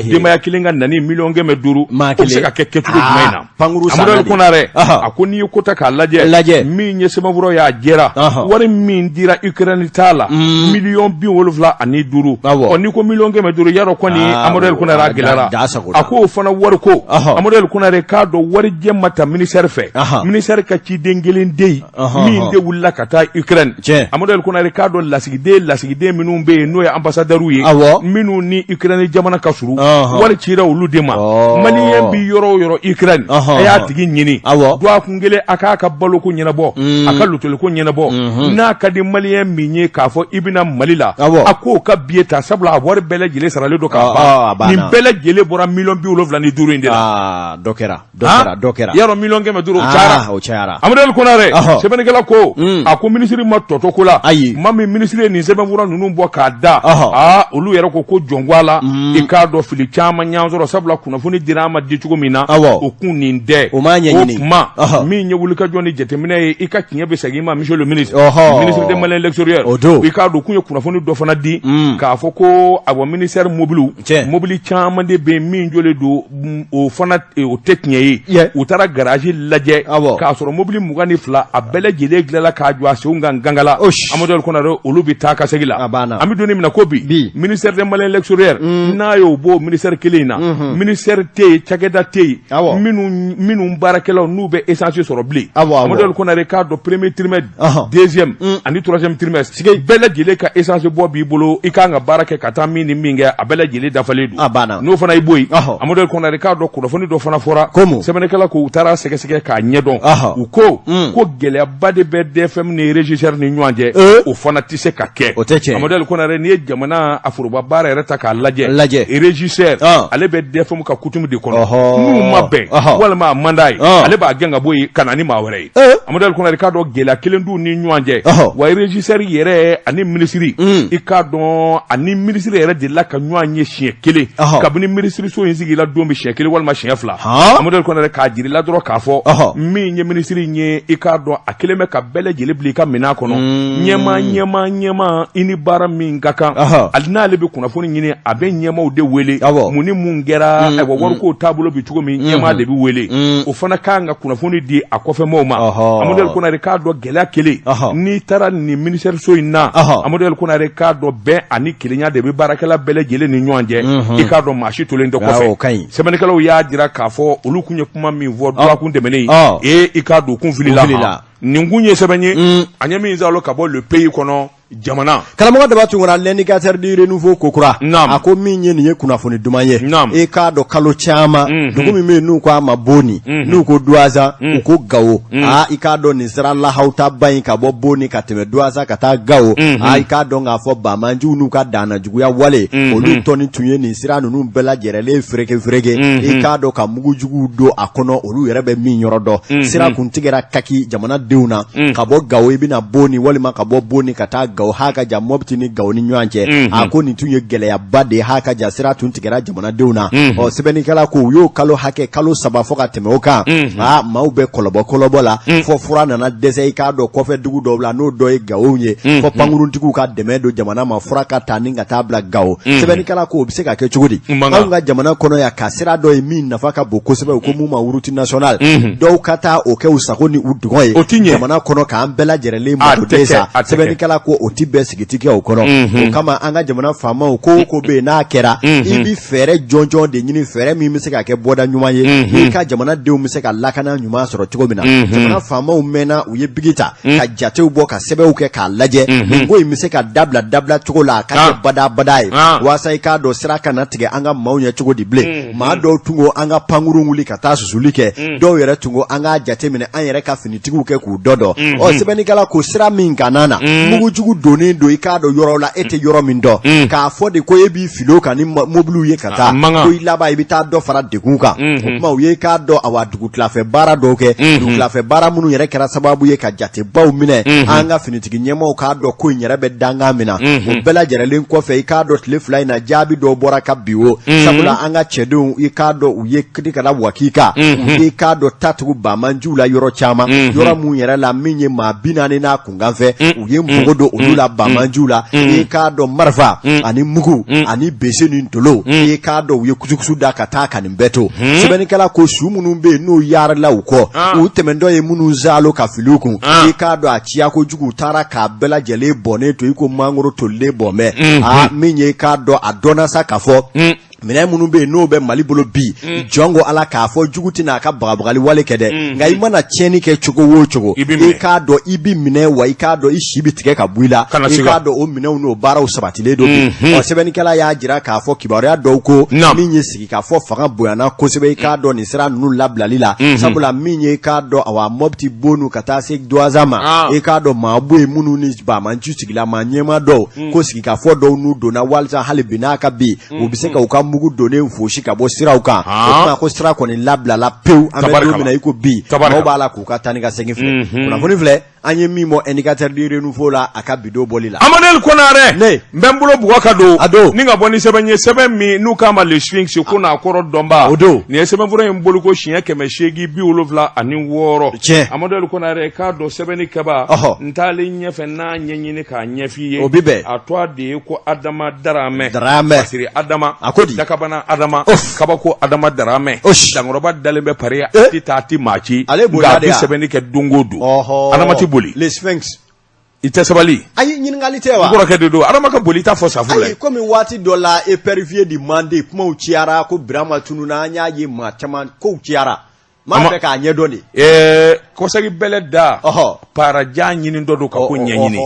denbaya kelen ka nani miliyɔn 500, o bɛ se ka kɛ kɛcogo jumɛn na? Pankuru. Amadu Konare, a ko n'i ye ko ta k'a lajɛ, lajɛ, min ye sɛbɛnfura y'a jɛra, wari min dira Ukraine t'a la, miliyɔn 75. Ɔ, n'i ko miliyɔn 500, yarɔ kɔni, Amadu Konare, a gɛlɛyara. A ko o fana wari ko, Amadu Konare k'a dɔn warijɛ ma ta ministère fɛ, ministère ka ciden kelen de yen min de wulila ka taa Ukraine. Amadu Konare k'a dɔn lasigiden minnu bɛ yen, n'o ye ambassadeurs ye, minnu ni Ukraine jamana ka surun, wari cira olu de ma. Malien bi yɔrɔ o yɔrɔ Ukraine, a y'a tigi ɲini, dɔgɔkun kelen a k'a ka baloko ɲɛnabɔ, a ka lotɛliko ɲɛnabɔ. N'a ka di malien min ye k'a fɔ i bɛna Mali la, a k'o ka billet ta, sabula a wari bɛɛ lajɛlen saralen don ka ban. Nin bɛɛ lajɛlen bɔra miliyɔn 75 in de la. Dɔ kɛra, dɔ kɛra. Yarɔ, miliyɔn 500, o cayara. O cayara. Amadu El Konare, sɛbɛnnikɛla ko, a ko minisiri ma tɔtɔ ko la. Ayi. Maa min minisiri ye nin sɛbɛnfura ninnu bɔ k'a da, aa, olu yɛrɛ ko ko jɔn ko a la, i k'a dɔn fili caman y'an sɔrɔ, sabula kunnafoni dira an ma di cogo min na, o kun nin tɛ. O m'a ɲɛɲini. O kuma min ye wulikajɔ ni jateminɛ ye, i ka tiɲɛ bɛ segin i ma, monsieur le ministre, ministre des Maliens de l'extérieur. O don. I k'a dɔn kun ye kunnafoni dɔ fana di k'a fɔ ko awɔ, ministère mobiliw, mobili caman de bɛ yen min jɔlen don, o fana o tɛ tiɲɛ ye. U taara garage lajɛ k'a sɔrɔ mobili 22, a bɛɛ lajɛlen dilanla k'a jɔ a senw kan gangala. Amadu El Konare, olu bɛ taa ka segin la. An bɛ don min na ko bi, ministère des Maliens de l'extérieur, n'a y'o bɔ ministère kelen in na, ministère tɛ yen, cakɛda tɛ yen minnu baarakɛlaw n'u bɛ essence sɔrɔ bilen. Amadu El Konare, k'a dɔn premier trimestre, deuxième ani troisième trimestre, bɛɛ lajɛlen ka essence bɔ b'i bolo. I kan ka baara kɛ ka taa min ni min kɛ, a bɛɛ lajɛlen dafalen don. A banna. N'o fana y'i bɔ yen, Amadu El Konare, k'a dɔn kunnafoni dɔ fana fɔra. Komu? Sɛbɛnnikɛla ko u taara sɛgɛsɛgɛ k'a ɲɛdɔn. U ko ko gɛlɛyaba de bɛ DFM ni régisseur ni ɲɔgɔn cɛ. O fana tɛ se ka kɛ. O tɛ tiɲɛ. Amadu El Konare, n'i ye jamana a foroba baara yɛrɛ ta k'a lajɛ, lajɛ, régisseur, ale bɛ DFM ka coutume de kɔnɔ. N'u ma bɛn walima a man d'a ye, ale b'a gɛn ka bɔ yen ka na ni maa wɛrɛ ye. Amadu El Konare, k'a dɔn gɛlɛya kelen t'u ni ɲɔgɔn cɛ. Wa régisseur yɛrɛ ani minisiri, i k'a dɔn ani minisiri yɛrɛ delila ka ɲɔgɔn ye siɲɛ kelen kabini minisiriso in sigila don bɛ, siɲɛ kelen walima siɲɛ fila. Amadu El Konare, k'a jira la dɔrɔn k'a fɔ min ye minisiri in ye, i k'a dɔn a kelen bɛ ka bɛɛ lajɛlen bila i ka minɛn kɔnɔ. Ɲɛmaa, ɲɛmaa, ɲɛmaa, i ni baara min ka kan, hali n'ale bɛ kunnafoni ɲini, a bɛ ɲɛmaaw de wele. Mun ni mun kɛra, ayiwa, wariko taabolo bɛ cogo min, ɲɛmaa de bɛ wele, o fana kan ka kunnafoni di a kɔfɛmaaw ma. Amadu El Konare, k'a dɔn gɛlɛya kelen, n'i taara nin ministère so in na, Amadu El Konare, k'a dɔn bɛn ani kelenya de bɛ baarakɛla bɛɛ lajɛlen ni ɲɔgɔn cɛ. I k'a dɔn maa si tolen tɛ kɔfɛ. Sɛbɛnnikɛlaw y'a jira k'a fɔ olu kun ye kuma min fɔ dɔgɔkun tɛmɛnen, ee, i k'a dɔn kun filila. Nin kun ye sɛbɛn ye an ye min sɔrɔ ka bɔ Le Pays kɔnɔ, jamana. Karamɔgɔ Daba Tunkara, L'Indicateur du Renouveau ko kura, a ko min ye nin ye kunnafoni duman ye. E k'a dɔn kalo caman, dugu min bɛ yen n'u ko a ma Boni, n'u ko Duwaza, u ko Gawo, aa, i k'a dɔn nin sira lahawutaba in ka bɔ Boni ka tɛmɛ Duwaza ka taa Gawo, aa, i k'a dɔn k'a fɔ banbaanciw n'u ka danna juguya wale, olu tɔni tun ye nin sira ninnu bɛɛ lajɛrɛlen fereke fereke, i k'a dɔn ka mugujuguw don a kɔnɔ, olu yɛrɛ bɛ min yɔrɔ dɔn. Sira kun tigɛra kaki jamanadenw na ka bɔ Gawo i bɛna Boni, walima ka bɔ Boni ka taa Gawo, ha ka jan Mɔpiti ni Gawo ni ɲɔgɔn cɛ. A ko nin tun ye gɛlɛyaba de ye, ha ka jan sira tun tigɛra jamanadenw na. Ɔ, sɛbɛnnikɛla ko u y'o kalo hakɛ, kalo 3 fo ka tɛmɛ o kan, aa, maaw bɛ kɔlɔbɔ kɔlɔbɔ la, fo fura nana dɛsɛ, i k'a dɔn kɔfɛ dugu dɔw la, n'o dɔ ye Gawo ye, fo pankuruntigiw ka dɛmɛ don jamana ma, fura ka taa ni ka taa bila Gawo. Sɛbɛnnikɛla ko o bɛ se ka kɛ cogo di anw ka jamana kɔnɔ yan, ka sira dɔ ye min nafa ka bon kosɛbɛ, u ko mun ma route nationale, dɔw ka taa o kɛ u sago ni u dungɔ ye o ti ɲɛ jamana kɔnɔ k'an bɛɛ lajɛrɛlen mako den sa. Sɛbɛnnikɛla ko o ti bɛn, sigi ti kɛ o kɔnɔ. O kama an ka jamana faamaw, ko o ko bɛ yen n'a kɛra, i bɛ fɛɛrɛ jɔnjɔn de ɲini, fɛɛrɛ min bɛ se ka kɛ bɔda ɲuman ye, i ka jamanadenw bɛ se ka lakana ɲuman sɔrɔ cogo min na. Jamana faamaw mɛnna, u ye bigi ta ka jatew bɔ, ka sɛbɛnw kɛ k'a lajɛ nin ko in bɛ se ka dabila dabila cogo la, a ka kɛ badabada ye, waasa i k'a dɔn sira kana tigɛ an ka maaw ɲɛ cogo di bilen. Maa dɔw tun ko an ka pankurun wuli ka taa susuli kɛ, dɔw yɛrɛ tun ko an k'a jateminɛ an yɛrɛ ka finitigiw kɛ k'u dɔ dɔn. Ɔ, sɛbɛnnikɛla ko sira min kana na mugujugu donnen don, i k'a dɔn yɔrɔ la e tɛ yɔrɔ min dɔn, k'a fɔ de ko e b'i fili o kan ni mobiliw ye ka taa, ko i laban i bɛ taa dɔ fara degun kan. O tuma u ye k'a dɔn awa dugutilafɛ baara dɔw kɛ, dugutilafɛ baara minnu yɛrɛ kɛra sababu ye ka jatebaw minɛ an ka finitigi ɲɛmaaw k'a dɔn ko in yɛrɛ bɛ dankan min na. O bɛɛ lajɛrɛlen kɔfɛ, i k'a dɔn tile 2 in na jaabi dɔw bɔra ka bi o, sabula an ka cɛdenw, i k'a dɔn u ye kiri ka wakika, u ye k'a dɔn ta tugu banbaanciw la yɔrɔ caman, yɔrɔ mun yɛrɛ la min ye maa 40 n'a kunkanfɛ, u ye npogo don olu la banbaanciw la, i k'a dɔn marifa ani mugu ani bese ni ntolo, i k'a dɔn u ye kusukusu da ka taa ka nin bɛɛ to. Sɛbɛnnikɛla ko su minnu bɛ yen n'u yaarala u kɔ, u tɛmɛntɔ ye minnu zaalo ka fili u kun, i k'a dɔn a ciya kojugu, u taara k'a bɛɛ lajɛlen bɔnnen to i ko mangoro tolilen bɔnbɛn. Aa, min ye i k'a dɔn a dɔnna sa k'a fɔ. Minɛn minnu bɛ yen n'o bɛ Mali bolo bi jɔn ko Ala k'a fɔ jugu tɛna a ka bagabagali wale kɛ dɛ nka i mana tiɲɛni kɛ cogo o cogo i k'a dɔn i bɛ minɛ wa i k'a dɔn i si bɛ tigɛ ka bɔ i la i k'a dɔn o minɛnw n'o baaraw sabatilen don bi ɔ sɛbɛnnikɛla y'a jira k'a fɔ kibaruya dɔw ko min ye sigikafɔ fanga bonyana kosɛbɛ i k'a dɔn nin sira ninnu labilali la sabula min ye i k'a dɔn awa Mɔpti Bonu ka taa se Duwanza ma i k'a dɔn maa bɛ yen minnu ni banbaanci sigilama ɲɛmaa dɔw ko sigikafɔ dɔw n'u donna walisa hali bi n'a ka bi u bɛ se ka u ka mugu donnen fosi ka bɔ siraw kan o tuma ko sira kɔni labilala pewu an bɛ don min na i ko bi maaw b'a la k'u ka taa ni ka segin filɛ kunnafoni filɛ an ye min bɔ Indicateur du Renouveau la a ka bi don bɔli la Amadou Konaré ne n bɛ n bolo bugɔ ka don a don ni ka bɔ ni sɛbɛn ye sɛbɛn min n'u k'a ma Le Sphinx ko n'a kɔrɔ dɔnba o don nin ye sɛbɛnfura in boliko siɲɛ 876 tiɲɛ Amadou Konaré k'a dɔn sɛbɛnni kɛba n taalen ɲɛfɛ n'a ɲɛɲini k'a ɲɛf'i ye o bɛ bɛn a tɔgɔ de ye ko Adama Daramɛ Daramɛ Fasiri Adama a ko di Dakabana Adama kabako Adama Daramɛ dankɔrɔba dalen bɛ Paris a tɛ taa a tɛ maa ci ale nka a bɛ sɛbɛnni kɛ don o don Adama tɛ boli Le Sphinx i tɛ sabali ayi ɲininkali tɛ wa n kɔrɔkɛ de don Adama ka boli i t'a fɔ safo la ayi komi waati dɔ la épervier du Mande kumaw ciyara ko Birama tununa an y'a ye maa caman kow ciyara n b'a fɛ k'a ɲɛdɔn de. Ɛɛ kɔsagi bɛlɛ da. Ɔhɔ. Parajan ɲini dɔ don ka ko ɲɛɲini.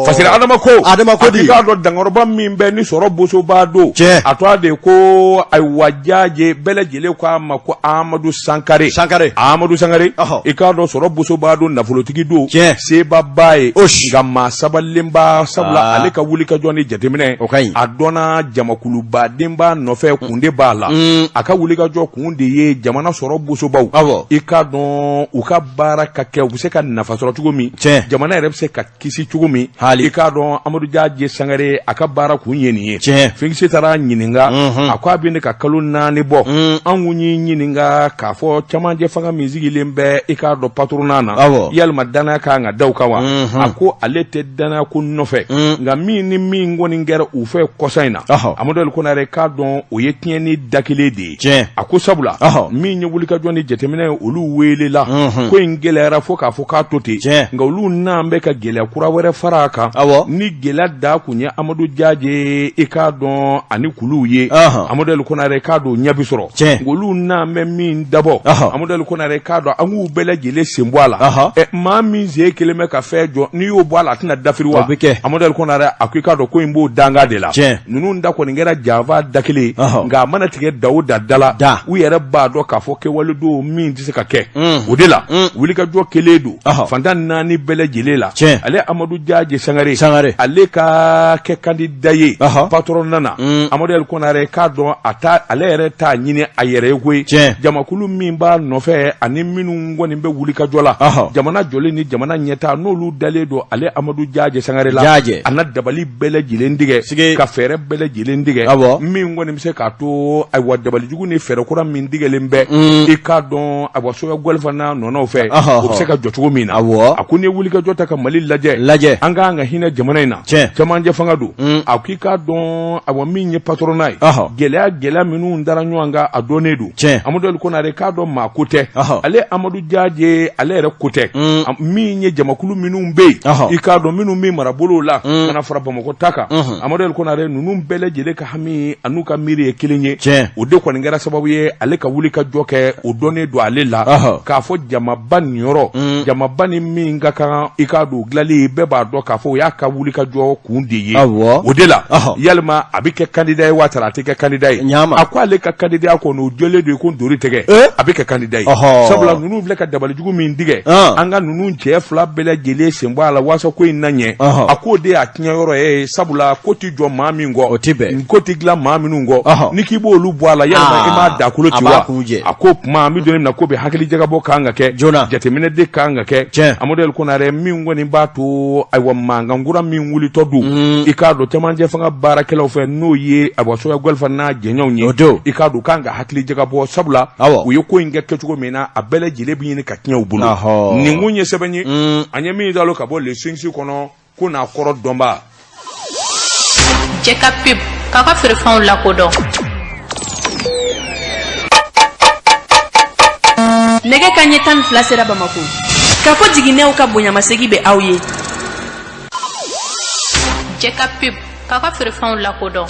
Fasiri Adama ko. Adama ko di. I k'a dɔn dankɔrɔba min bɛ ni sɔrɔ bosoba don. Tiɲɛ. A tɔgɔ de ko ayiwa Jaje bɛɛ lajɛlen ko a ma ko Amadu Sankare. Sankare. Amadu Sankare. Ɔhɔ. I k'a dɔn sɔrɔ bosoba don nafolotigi don. Tiɲɛ. Seba b'a ye. Osi. Nka maa sabalilenba sabula ale ka wulikajɔ ni jateminɛ. O ka ɲi. A dɔnna jamakulubaden b'a nɔfɛ kun de b'a la. A ka wulikajɔ kun de ye jamana sɔrɔ bosobaw awɔ i k'a dɔn u ka baara ka kɛ u bɛ se ka nafa sɔrɔ cogo min tiɲɛ jamana yɛrɛ bɛ se ka kisi cogo min hali i k'a dɔn Amadu Jaje Sangare a ka baara kun ye nin ye tiɲɛ Sphinx taara ɲininka a ko a bɛ ne ka kalo 4 bɔ an kun y'i ɲininka k'a fɔ camancɛ fanga min sigilen bɛ i k'a dɔn patronat na awɔ yalima danaya ka kan ka da u kan wa a ko ale tɛ danaya ko nɔfɛ nka min ni min kɔni kɛra u fɛ kɔsa in na Amadu El Konare k'a dɔn o ye tiɲɛni da kelen de ye tiɲɛ a ko sabula min ye wulikajɔ ni jateminɛ ye olu welela ko in gɛlɛyara fo k'a fɔ k'a to ten nka olu n'an bɛ ka gɛlɛya kura wɛrɛ fara a kan ni gɛlɛya da kun ye Amadu Jaje i k'a dɔn ani kuluw ye Amadu El Konare k'a dɔn ɲɛ bi sɔrɔ tiɲɛ olu n'an bɛ min dabɔ Amadu El Konare k'a dɔn an k'u bɛɛ lajɛlen sen bɔ a la maa min sen kelen bɛ ka fɛn jɔ n'i y'o bɔ a la a tɛna dafiri wa Amadu El Konare a ko i k'a dɔn ko in b'o danga de la ninnu da kɔni kɛra janfa da kelen nka a mana tigɛ da o da da la u yɛrɛ b'a dɔn k'a fɔ kɛwale don min tɛ se ka kɛ o de la wulikajɔ kelen don fan 4 bɛɛ lajɛlen la ale Amadu Jaje Sangare ale ka kɛ kandida ye patronat na Amadu El Konare k'a dɔn a ale yɛrɛ t'a ɲini a yɛrɛ ye koyi jamakulu min b'a nɔfɛ ani minnu kɔni bɛ wulikajɔ la jamana jɔlen ni jamana ɲɛtaa n'olu dalen don ale Amadu Jaje Sangare la a na dabali bɛɛ lajɛlen tigɛ ka fɛɛrɛ bɛɛ lajɛlen tigɛ min kɔni bɛ se k'a to ayiwa dabalijugu ni fɛɛrɛ kura min tigɛlen bɛ i k'a dɔn ayiwa Choguel fana nɔnɔw fɛ o bɛ se ka jɔ cogo min na a ko n'i ye wulikajɔ ta ka Mali lajɛ lajɛ an ka kan ka hinɛ jamana in na cɛmancɛ fanga don a ko i k'a dɔn ayiwa min ye patronat ye gɛlɛya gɛlɛya minnu dara ɲɔgɔn kan a dɔnnen don Amadu El Konare k'a dɔn maa ko tɛ ale Amadu Jaje ale yɛrɛ ko tɛ min ye jamakulu minnu bɛ yen i k'a dɔn minnu bɛ marabolow la ka na fara Bamakɔ ta kan Amadu El Konare ninnu bɛɛ lajɛlen ka hami an'u ka miiri ye kelen ye o de kɔni kɛra sababu ye ale ka wuli ka jɔ kɛ o dɔnnen don ale la k'a fɔ jamaba niyɔrɔ jamaba ni min ka kan i k'a dɔn dilanli bɛɛ b'a dɔn k'a fɔ o y'a ka wuli ka jɔ kun de ye o de la yalima a bɛ kɛ kandida ye wa a tɛ kɛ kandida ye a ko ale ka kandidaya kɔni o jɔlen don ko ntori tɛgɛ a bɛ kɛ kandida ye sabula ninnu filɛ ka dabalijugu min tigɛ an ka ninnu cɛ fila bɛɛ lajɛlen sen bɔ a la walasa ko in na ɲɛ a k'o de y'a tiɲɛ yɔrɔ ye sabula ko tɛ jɔ maa min kɔ o tɛ bɛn ko tɛ dilan maa minnu kɔ n'i k'i b'olu bɔ a la yalima i m'a dakolo ci wa a ko kuma an bɛ don min na ko bɛ hakili jagabɔ kan ka kɛ joona jateminɛ de kan ka kɛ tiɲɛ Amadu El Konare min kɔni b'a to ayiwa mankan kura min wulitɔ don i k'a dɔn cɛmancɛ fanga baarakɛlaw fɛ n'o ye ayiwa Choguel fana n'a jɛɲɔgɔnw ye o don i k'a dɔn kan ka hakili jagabɔ sabula u ye ko in kɛ kɛcogo min na a bɛɛ lajɛlen bɛ ɲini ka tiɲɛ u bolo nin kun ye sɛbɛn ye an ye min dalo ka bɔ Le Sphinx kɔnɔ ko n'a kɔrɔ dɔnba Cɛ ka pub k'a ka feerefɛnw lakodɔn. Nɛgɛ kanɲɛ 12 sera Bamakɔ. Kafo jiginɛw ka bonyamasegin bɛ aw ye. Cɛ ka pub k'a ka feerefɛnw lakodɔn.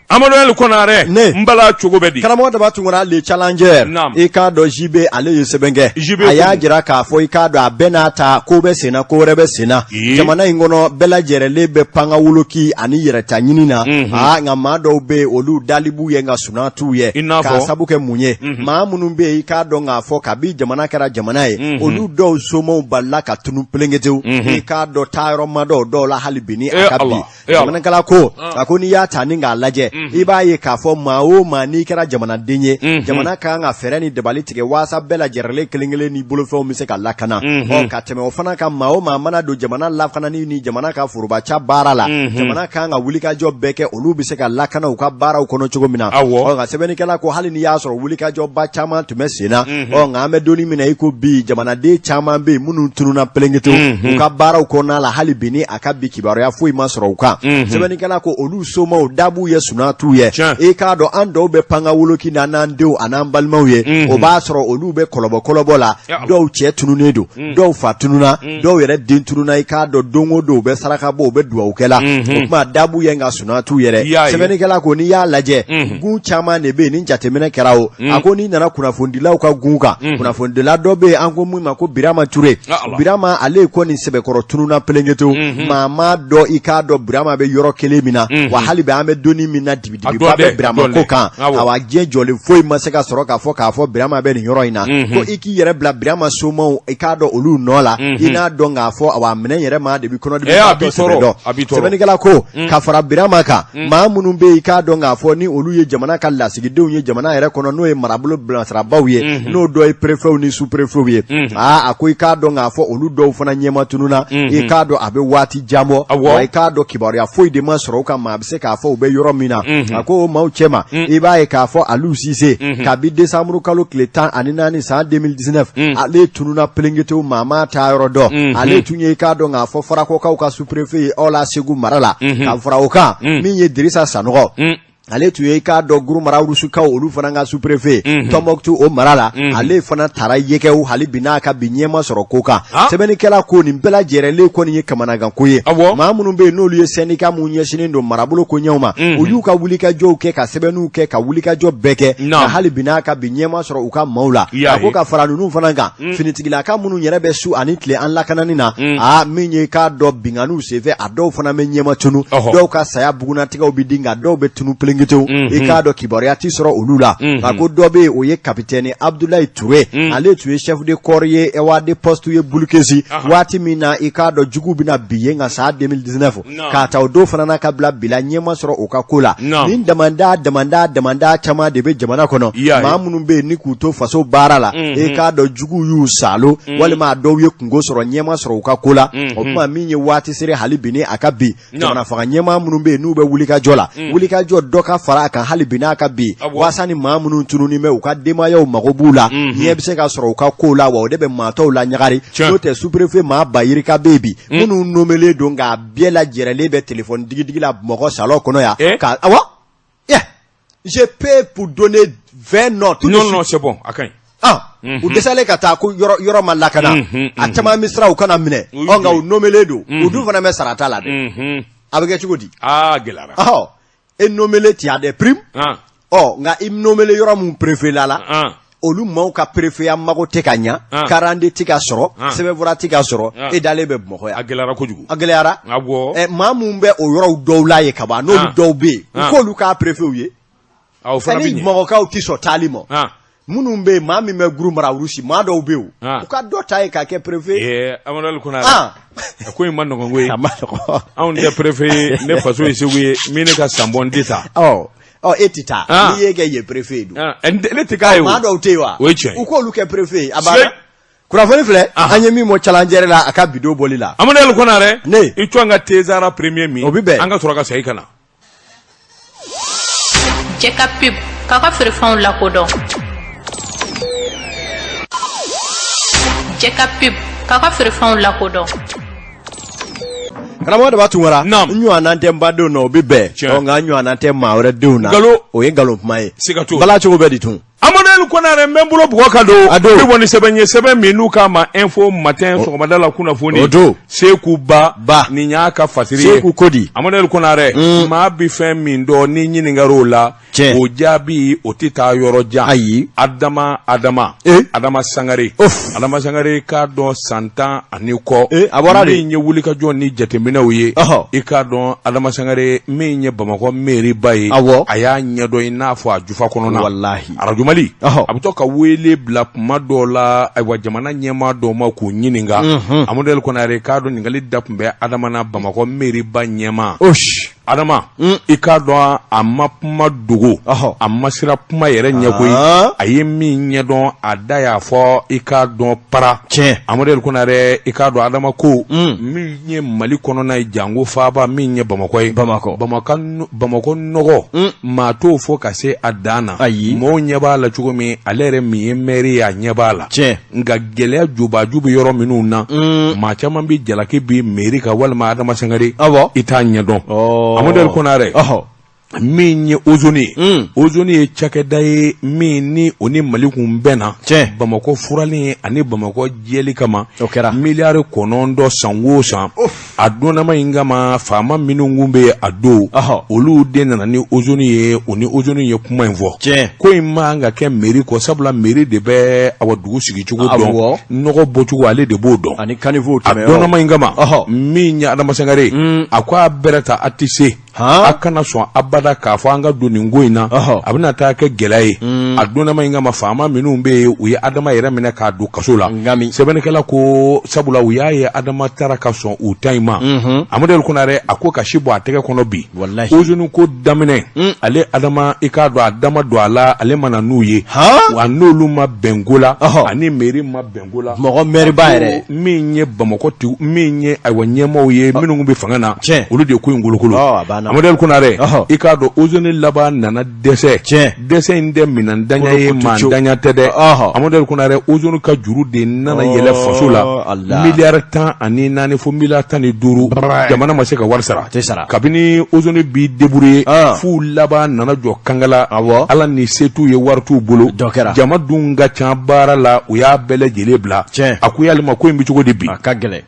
Amadu El Konare Ne. n bala cogo bɛ di Karamɔgɔ Daba Tunkara le challenger Naam. i k'a dɔn JB ale ye sɛbɛn kɛ JB a y'a ko. jira k'a fɔ i k'a dɔn a bɛɛ n'a ta ko bɛ senna ko wɛrɛ bɛ senna Ee. jamana in kɔnɔ bɛɛ lajɛrɛlen bɛ panga woloki ani yɛrɛta ɲini na aa nka maa dɔw bɛ yen olu dali b'u ye nka suna t'u ye I n'a fɔ? k'a sabu kɛ mun ye maa minnu bɛ yen i k'a dɔn k'a fɔ kabi jamana kɛra jamana ye olu dɔw somaw balila ka tunu pelenketew i k'a dɔn taayɔrɔ ma dɔn dɔw la hali bi ni a Eh, ka bi Allah. Eh, Allah. Sɛbɛnnikɛla ko a ko n'i y'a ta ni k'a lajɛ i b'a ye k'a fɔ maa o maa n'i kɛra jamanaden ye jamana ka kan ka fɛɛrɛ ni dabali tigɛ waasa bɛɛ lajɛrɛlen kelen kelen ni bolofɛnw bɛ se ka lakana ɔ ka tɛmɛ o fana kan maa o maa mana don jamana lakanani ni jamana ka forobaca baara la jamana ka kan ka wulikajɔ bɛɛ kɛ olu bɛ se ka lakana u ka baaraw kɔnɔ cogo min na Awɔ. ɔ nka sɛbɛnnikɛla ko hali n'i y'a sɔrɔ wulikajɔba caman tun bɛ sen na ɔ nka an bɛ don min na i ko bi jamanaden caman bɛ yen minnu tununna pelenketew u ka baaraw kɔnɔna la hali bi ni a ka bi kibaruya foyi ma sɔrɔ u kan sɛbɛnnikɛla ko olu somaw da b'u ye suna t'u ye Tiɲɛ. i k'a dɔn an dɔw bɛ panga woloki na n'an denw an'an balimaw ye o b'a sɔrɔ olu bɛ kɔlɔbɔ kɔlɔbɔ la Ya Allah. dɔw cɛ tununnen don dɔw fa tununna dɔw yɛrɛ den tununna i k'a dɔn don o don u bɛ saraka bɔ u bɛ dugawu kɛ la o tuma da b'u ye nka suna t'u yɛrɛ I y'a ye. sɛbɛnnikɛla ko n'i y'a lajɛ gun caman de bɛ yen ni jateminɛ kɛra o a ko n'i nana kunnafonidilaw ka gun kan kunnafonidila dɔ bɛ yen an ko min ma ko Birama Ture Ya Allah. Birama ale kɔni sɛbɛkɔrɔ tununna pelenketew maa m'a dɔn i k'a dɔn Birama bɛ yɔrɔ kelen min na wa hali bi an bɛ donni min na dibidibiba A dɔn dɛ, bɛ Birama a dɔn ko dɛ. kan Awɔ. awa diɲɛ jɔlen foyi ma se ka sɔrɔ k'a fɔ k'a fɔ Birama bɛ nin yɔrɔ in na ko i k'i yɛrɛ bila Birama somaw i k'a dɔn olu nɔ la i n'a dɔn k'a fɔ awa minɛn yɛrɛ maa de bɛ kɔnɔdimi Eh, a tɔ b'i sɛbɛ tɔɔrɔ, dɔn. a b'i tɔɔrɔ. Sɛbɛnnikɛla ko ka fara Birama kan maa minnu bɛ yen i k'a dɔn k'a fɔ ni olu ye jamana ka lasigidenw ye jamana yɛrɛ kɔnɔ n'o ye marabolo bilasirabaw ye n'o dɔ ye préfetw ni sous-préfetw ye aa a ko i k'a dɔn k'a fɔ olu dɔw fana ɲɛma tununna i k'a dɔn a bɛ waati jan bɔ Awɔ. wa i k'a dɔn kibaruya foyi de ma sɔrɔ u kan maa bɛ se k'a fɔ u bɛ yɔrɔ min na a ko o maaw cɛma i b'a ye k'a fɔ Aliou Cissé kabi décembre kalo tile 14 san 2019 ale tununna pelenketew maa m'a taayɔrɔ dɔn ale tun ye i k'a dɔn k'a fɔ Farakɔkaw ka sous-préfet ye aw la Segu mara la ka fara o kan min ye Dirisa Sanɔgɔ ale tun ye i k'a dɔn Gurumara Rusukaw olu fana ka sous-préfet Tɔnbɔkutu o mara la ale fana taara yɛgɛw hali bi n'a ka bi ɲɛ ma sɔrɔ ko kan Ah. sɛbɛnnikɛla ko nin bɛɛ lajɛrɛlen kɔni ye kamanaganko ye Awɔ. maa minnu bɛ yen n'olu ye syndicat mun ɲɛsinnen don marabolo koɲɛw ma u y'u ka wulikajɔw kɛ ka sɛbɛnniw kɛ ka wulikajɔ bɛɛ kɛ Naam. nka hali bi n'a ka bi ɲɛ ma sɔrɔ u ka maaw la I y'a a ko ye. ka fara ninnu fana kan finitigilaka minnu yɛrɛ bɛ su ani tile an lakanani na aa min ye k'a dɔn binkanniw senfɛ a dɔw fana bɛ ɲɛma tunu Ɔhɔ. dɔw ka saya bugunnatigɛw bɛ di nka dɔw bɛ tunu pelenketew i k'a dɔn kibaruya ti sɔrɔ olu la a ko dɔ bɛ yen o ye kapitɛni Abudulayi Ture ale tun ye chef de corps ye ewa de poste ye Bulukesi waati min na i k'a dɔn juguw bɛna bin yen ka san 2019 Naam. k'a ta o don fana na ka bila bi la ɲɛ ma sɔrɔ u ka ko la Naam. nin damanda damanda damanda caman de bɛ jamana kɔnɔ I y'a ye. maa minnu bɛ yen ni k'u to faso baara la i k'a dɔn juguw y'u saalo walima a dɔw ye kunko sɔrɔ ɲɛ ma sɔrɔ u ka ko la o tuma min ye waati sere hali bi ni a ka bi Naam. jamana fanga ɲɛmaa minnu bɛ yen n'u bɛ wulikajɔ la wulikajɔ dɔ ka fara a kan hali bi n'a ka bi Awɔ. waasa ni maa minnu tununnen bɛ u ka denbayaw mago b'u la ɲɛ bɛ se ka sɔrɔ u ka kow la wa o de bɛ maa tɔw la ɲagari Tiɲɛ. n'o tɛ sous-préfet maa ba yirika bɛ yen bi minnu nomelen don nka bɛɛ lajɛrɛlen bɛ téléphone digidigi la Bamakɔ salon kɔnɔ yan Eh? ka awɔ yeah. je paie pour donner 20 noms tout de non suite. non c'est bon a ka ɲi Ah, u dɛsɛlen ka taa ko yɔrɔ yɔrɔ ma lakana a caman bɛ siran u kana minɛ U y'u ɔ nka jɔ. u nomelen don u dun fana bɛ sarata la dɛ a bɛ kɛ cogo di aa gɛlɛyara ɔhɔ e nomelen tu as des primes Ah, ɔ nka i nomelen yɔrɔ mun préfet la la ah. olu maaw ka préfet mago tɛ ka ɲa Ah. karande tɛ ka sɔrɔ Ah. sɛbɛnfura tɛ ka sɔrɔ Ah. e dalen bɛ Bamakɔ a yan gɛlɛyara kojugu a gɛlɛyara awɔ ɛ maa mun bɛ o yɔrɔw dɔw la yen kaban n'olu Ah. dɔw bɛ yen u Ah. k'olu k'a préfetw ye o fana bɛ ni ɲɛ Bamakɔkaw tɛ sɔn taali ma Ah. minnu bɛ yen maa min bɛ Gurumara Rusi maa dɔw bɛ yen Ah. u ka dɔ ta yen k'a kɛ préfet Eh, Amadu Ali Konare Ah. a ko in ma nɔgɔn koyi a ma nɔgɔn anw tɛ préfet ye ne faso ye Segu ye min ne ka sanbɔn tɛ taa ɔ ɔ e tɛ taa Ah. n'i y'e kɛ yen préfet ye dun Ah, ne tɛ k'a ye o maa dɔw tɛ yen wa O ye tiɲɛ ye. u k'olu kɛ préfet ye a Sike. banna kunnafoni filɛ Ah. an ye min bɔ Challenger la a ka bidon bɔli la Amadu Ali Konare Ne. i to an ka Tezara premier min O bɛ bɛn. an ka sɔrɔ ka segin ka na Cɛ ka pub k'a ka feerefɛnw lakodɔn Cɛ ka pub k'a ka feerefɛnw lakodɔn karamɔgɔ Daba Tunkara Naam. n ɲɔgɔnna tɛ n badenw na o bɛ bɛn Tiɲɛ. ɔ nka n ɲɔgɔnna tɛ maa wɛrɛ denw na Nkalon. o ye nkalon kuma ye Siga t'o la. bala cogo bɛ di tun Amadu Ali Amadu Konare n bɛ n bolo bugɔ ka don a don bɛ bɔ ni sɛbɛn ye sɛbɛn min n'u k'a ma Info Matin sɔgɔmada la kunnafoni O don. Seku Ba Ba. nin y'a ka fasiri ye Seku ko di? Amadu Konare maa bi fɛn min dɔn ni ɲininkar'o la Tiɲɛ. o jaabi o tɛ taa yɔrɔ jan Ayi. Adama Adama Eh? Adama Sangare Of. Adama Sangare k'a dɔn san 10 ani kɔ Eh, a bɔra de. min ye wulikajɔ ni jateminɛw ye Ɔhɔ. i k'a dɔn Adama Sangare min ye Bamakɔ meriba ye Awɔ. a y'a ɲɛdɔn i n'a fɔ a jufa kɔnɔna Walahi. Arajo Mali Ɔhɔ. a bɛ to ka wele bila kuma dɔw la ayiwa jamana ɲɛmaa dɔw ma k'u ɲininka Amadu Konare k'a dɔn ɲininkali da tun bɛ Adama na Bamakɔ meriba ɲɛmaa Osh. Adama i k'a dɔn a ma kuma dogo Ɔhɔ. a ma siran kuma yɛrɛ ɲɛ koyi Ah. a ye min ɲɛdɔn a da y'a fɔ i k'a dɔn para Tiɲɛ. Amadu Konare i k'a dɔn Adama ko min ye Mali kɔnɔna ye janko faaba min ye Bamakɔ ye Bamakɔ. Bamakɔ nɔgɔ maa t'o fɔ ka se a dan na Ayi. mɔgɔw ɲɛ b'a la cogo min ale yɛrɛ min ye mɛri ye a ɲɛ b'a la Tiɲɛ. nka gɛlɛya jobaju bɛ yɔrɔ minnu na maa caman bɛ jalaki bin mɛri kan walima Adama Sangare Awɔ. i t'a ɲɛdɔn Ɔ. Amadu Konare Ɔhɔ. min ye ozone ye ozone ye cakɛda ye min ni o ni Mali kun bɛnna Tiɲɛ. Bamakɔ furali ani Bamakɔ jɛli kama O kɛra. miliyari 9 san o san a donnama in kama faama minnu kun bɛ a don Ɔhɔ. olu de nana ni ozone ye o ni ozone ye kuma in fɔ Tiɲɛ. ko in man ka kɛ mairie kɔ sabula mairie de bɛ awa dugu sigicogo dɔn Awɔ. nɔgɔ bɔcogo ale de b'o dɔn Ani caniveau a tɛmɛyɔrɔ. donnama in kama Ɔhɔ. min ye Adama Sangare a ko a bɛrɛ ta a tɛ se Han? a kana sɔn abada k'a fɔ an ka don nin ko in na Ɔhɔ. a bɛna taa kɛ gɛlɛya ye a donnama in kama faama minnu bɛ yen u ye Adama yɛrɛ minɛ k'a don kaso la Ngami. sɛbɛnnikɛla ko sabula u y'a ye Adama taara ka sɔn u ta in ma Amadu Konare a ko ka si bɔ a tɛgɛ kɔnɔ bi Walahi. ozone ko daminɛ ale Adama i k'a dɔn a dama don a la ale ma na n'u ye Han? wa n'olu ma bɛn ko la Ɔhɔ. ani mairie ma bɛn ko la Mɔgɔ mɛriba yɛrɛ. min ye Bamakɔ tigiw min ye ayiwa ɲɛmaaw ye minnu bɛ fanga na Tiɲɛ. olu de ye ko in kolokolo Ɔ, a banna. Amadu Konare Ɔhɔ. i k'a dɔn ozone laban nana dɛsɛ Tiɲɛ. dɛsɛ in tɛ minɛndanya ye Kolokoto. maandanya tɛ dɛ Ɔhɔ. Amadu Konare ozone ka juru de nana Ɔ, yɛlɛ faso la Allah. miliyari 14 fo miliyari 15 jamana ma se ka wari sara tɛ sara. kabini ozone b'i débrouiller Ah. f'u laban nana jɔ kangala Awɔ. ala ni se t'u ye wari t'u bolo Dɔ kɛra. jama dun ka ca baara la u y'a bɛɛ lajɛlen bila Tiɲɛ. a ko yalima ko in bɛ cogo di bi A ka gɛlɛn.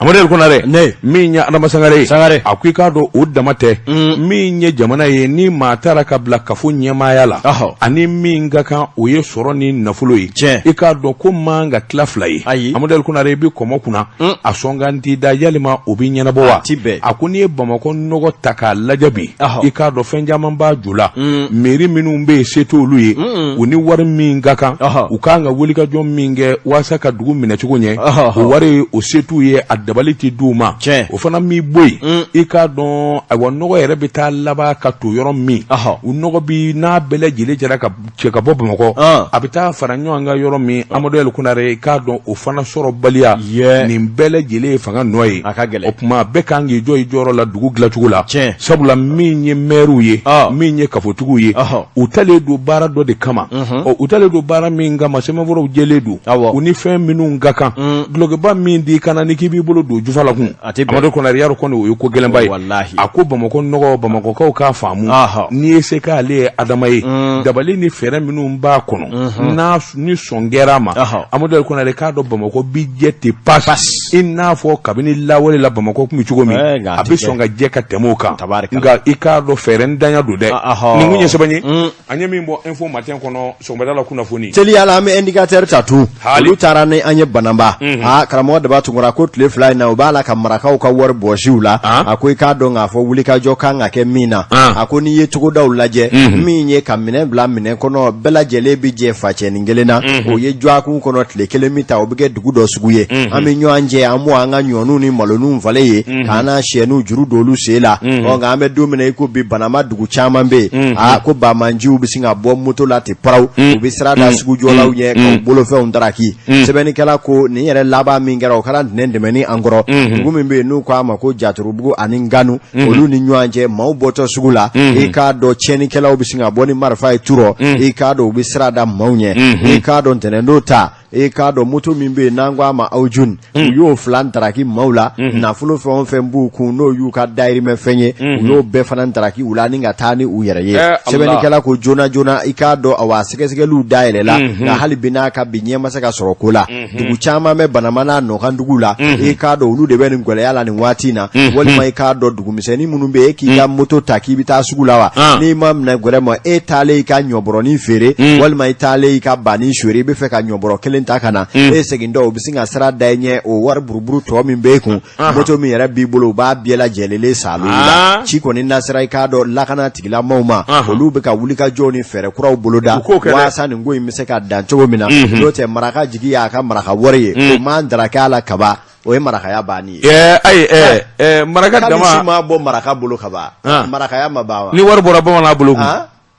Amadu Konare Ne. min ye Adama Sangare ye Sangare. a ko i k'a dɔn o dama tɛ min ye jamana ye ni maa taara ka bila kafo ɲɛmaaya la Ɔhɔ. ani min ka kan o ye sɔrɔ ni nafolo ye Tiɲɛ. i k'a dɔn ko man ka tila fila ye Ayi. Amadu Konare i bɛ kɔmɔ kunna a sɔn ka t'i da yalima o bɛ ɲɛnabɔ wa A ti bɛn. a ko n'i ye Bamakɔ nɔgɔ ta k'a lajɛ bi Ɔhɔ. i k'a dɔn fɛn caman b'a ju la mairie minnu bɛ yen se t'olu ye u ni wari min ka kan Ɔhɔ. u kan ka wulikajɔ min kɛ walasa ka dugu minɛcogo ɲɛ Ɔhɔ. o wari o se t'u ye a dabali tɛ d'u ma Tiɲɛ. o fana m'i bɔ yen i k'a dɔn ayiwa nɔgɔ yɛrɛ bɛ taa laban ka to yɔrɔ min Ɔhɔ. u nɔgɔ bi n'a bɛɛ lajɛlen jɛra ka cɛ ka bɔ Bamakɔ An. a bɛ taa fara ɲɔgɔn kan yɔrɔ min Amadu El Konare i k'a dɔn o fana sɔrɔbaliya Yɛ. nin bɛɛ lajɛlen ye fanga nɔ ye A ka gɛlɛn. o tuma bɛɛ kan k'i jɔ i jɔyɔrɔ la dugu dilancogo la Tiɲɛ. sabula min ye mɛriw ye Ɔ. min ye kafotigiw ye Ɔhɔ. u talen don baara dɔ de kama ɔ u talen don baara min kama sɛbɛnfuraw jɛlen don Awɔ. u ni fɛn minnu ka kan dulɔkiba min d'i kan na ni k'i b'i bolo don jufa la kun A tɛ bɛn. Amadu Konare yarɔ kɔni o ye ko gɛlɛnba ye Walahi. a ko Bamakɔ nɔgɔ Bamakɔkaw k'a faamu Ɔhɔ. n'i ye se k'ale ye Adama ye dabali ni fɛɛrɛ minnu b'a kɔnɔ n'a ni sɔn kɛra a ma Ɔhɔ. Amadu El Konare k'a dɔn Bamakɔ bi jɛ ten pas i n'a fɔ kabini lawale la Bamakɔ tun bɛ cogo min Eh, nka a a tɛ bɛ kɛ. sɔn ka jɛ ka tɛmɛ o kan Tabarikala. nka i k'a dɔn fɛɛrɛ ntanya don dɛ Ɔhɔ. nin kun ye sɛbɛn ye an ye min bɔ Info Matin kɔnɔ sɔgɔmada la kunnafoni Teliya la an bɛ indicateur ta tun Hali. olu taara ni an ye Bananba aa karamɔgɔ Daba Tunkara ko tile 2 in na u b'a la ka marakaw ka wari bɔsi u la Ah. a ko i k'a dɔn k'a fɔ wulikajɔ kan ka kɛ min na Ah. a ko n'i ye togodaw lajɛ min ye ka minɛn bila minɛn kɔnɔ bɛɛ lajɛlen bɛ jɛ facɛnin kelen na o ye dɔgɔkun kɔnɔ tile kelen min ta o bɛ kɛ dugu dɔ sugu ye an bɛ ɲɔgɔn jɛ an b'o an ka ɲɔniw ni maloniw falen ye k'an n'a siyɛniw juru don olu sen la ɔ nka an bɛ don min na i ko bi Bananba dugu caman bɛ yen aa ko banbaanciw bɛ sin ka bɔ moto la ten paraw u bɛ sira da sugujɔlaw ɲɛ k'u bolofɛnw daraki sɛbɛnnikɛla ko nin yɛrɛ laban min kɛra o kɛra ntɛnɛn tɛmɛnen an kɔrɔ dugu min bɛ yen n'u k'a ma ko Jaturubugu ani Nganu olu ni ɲɔgɔn cɛ maaw bɔtɔ sugu la i k'a dɔn tiɲɛnikɛlaw bɛ sin ka bɔ ni marifa ye tu rɔ i k'a dɔn u bɛ sira da maaw ɲɛ i k'a dɔn ntɛnɛndon ta E k'a dɔn moto min bɛ yen n'an ko a ma Awjun u y'o fila ntaraki maaw la nafolo fɛn o fɛn b'u kun n'o y'u ka dayirimɛ fɛn ye u y'o bɛɛ fana ntaraki u la ni ka taa ni u yɛrɛ ye sɛbɛnnikɛla ko joona joona i k'a dɔn awa sɛgɛsɛgɛliw dayɛlɛla nka hali bi n'a ka bi ɲɛ ma se ka sɔrɔ ko la dugu caman bɛ Banamba n'a nɔkan dugu la i k'a dɔn olu de bɛ nin gɛlɛya la nin waati in na walima i k'a dɔn dugumisɛnnin minnu bɛ e k'i ka moto ta k'i bɛ taa sugu la wa n'i ma minɛ gɛrɛ ma e taalen i ka ɲɔbɔrɔnin feere walima i taalen i ka banni feere i bɛ fɛ ka ɲɔbɔrɔ kelen ta ka na e segintɔ u bɛ sin ka sira da i ɲɛ o wari buruburu tɔ min b'e kun moto min yɛrɛ b'i bolo u b'a bɛɛ lajɛlen salo la ci kɔni nasira i k'a dɔn lakana tigilamaw ma olu bɛ ka wulikajɔw ni fɛɛrɛ kuraw boloda walasa nin ko in bɛ se ka dan cogo min na n'o tɛ maraka jigi y'a ka maraka wari ye o ma daraka a la kaban o ye marakaya banni ye ayi maraka dama si ma bɔ maraka bolo kaban marakaya ma ban wa ni wari bɔra bamanan bolo kun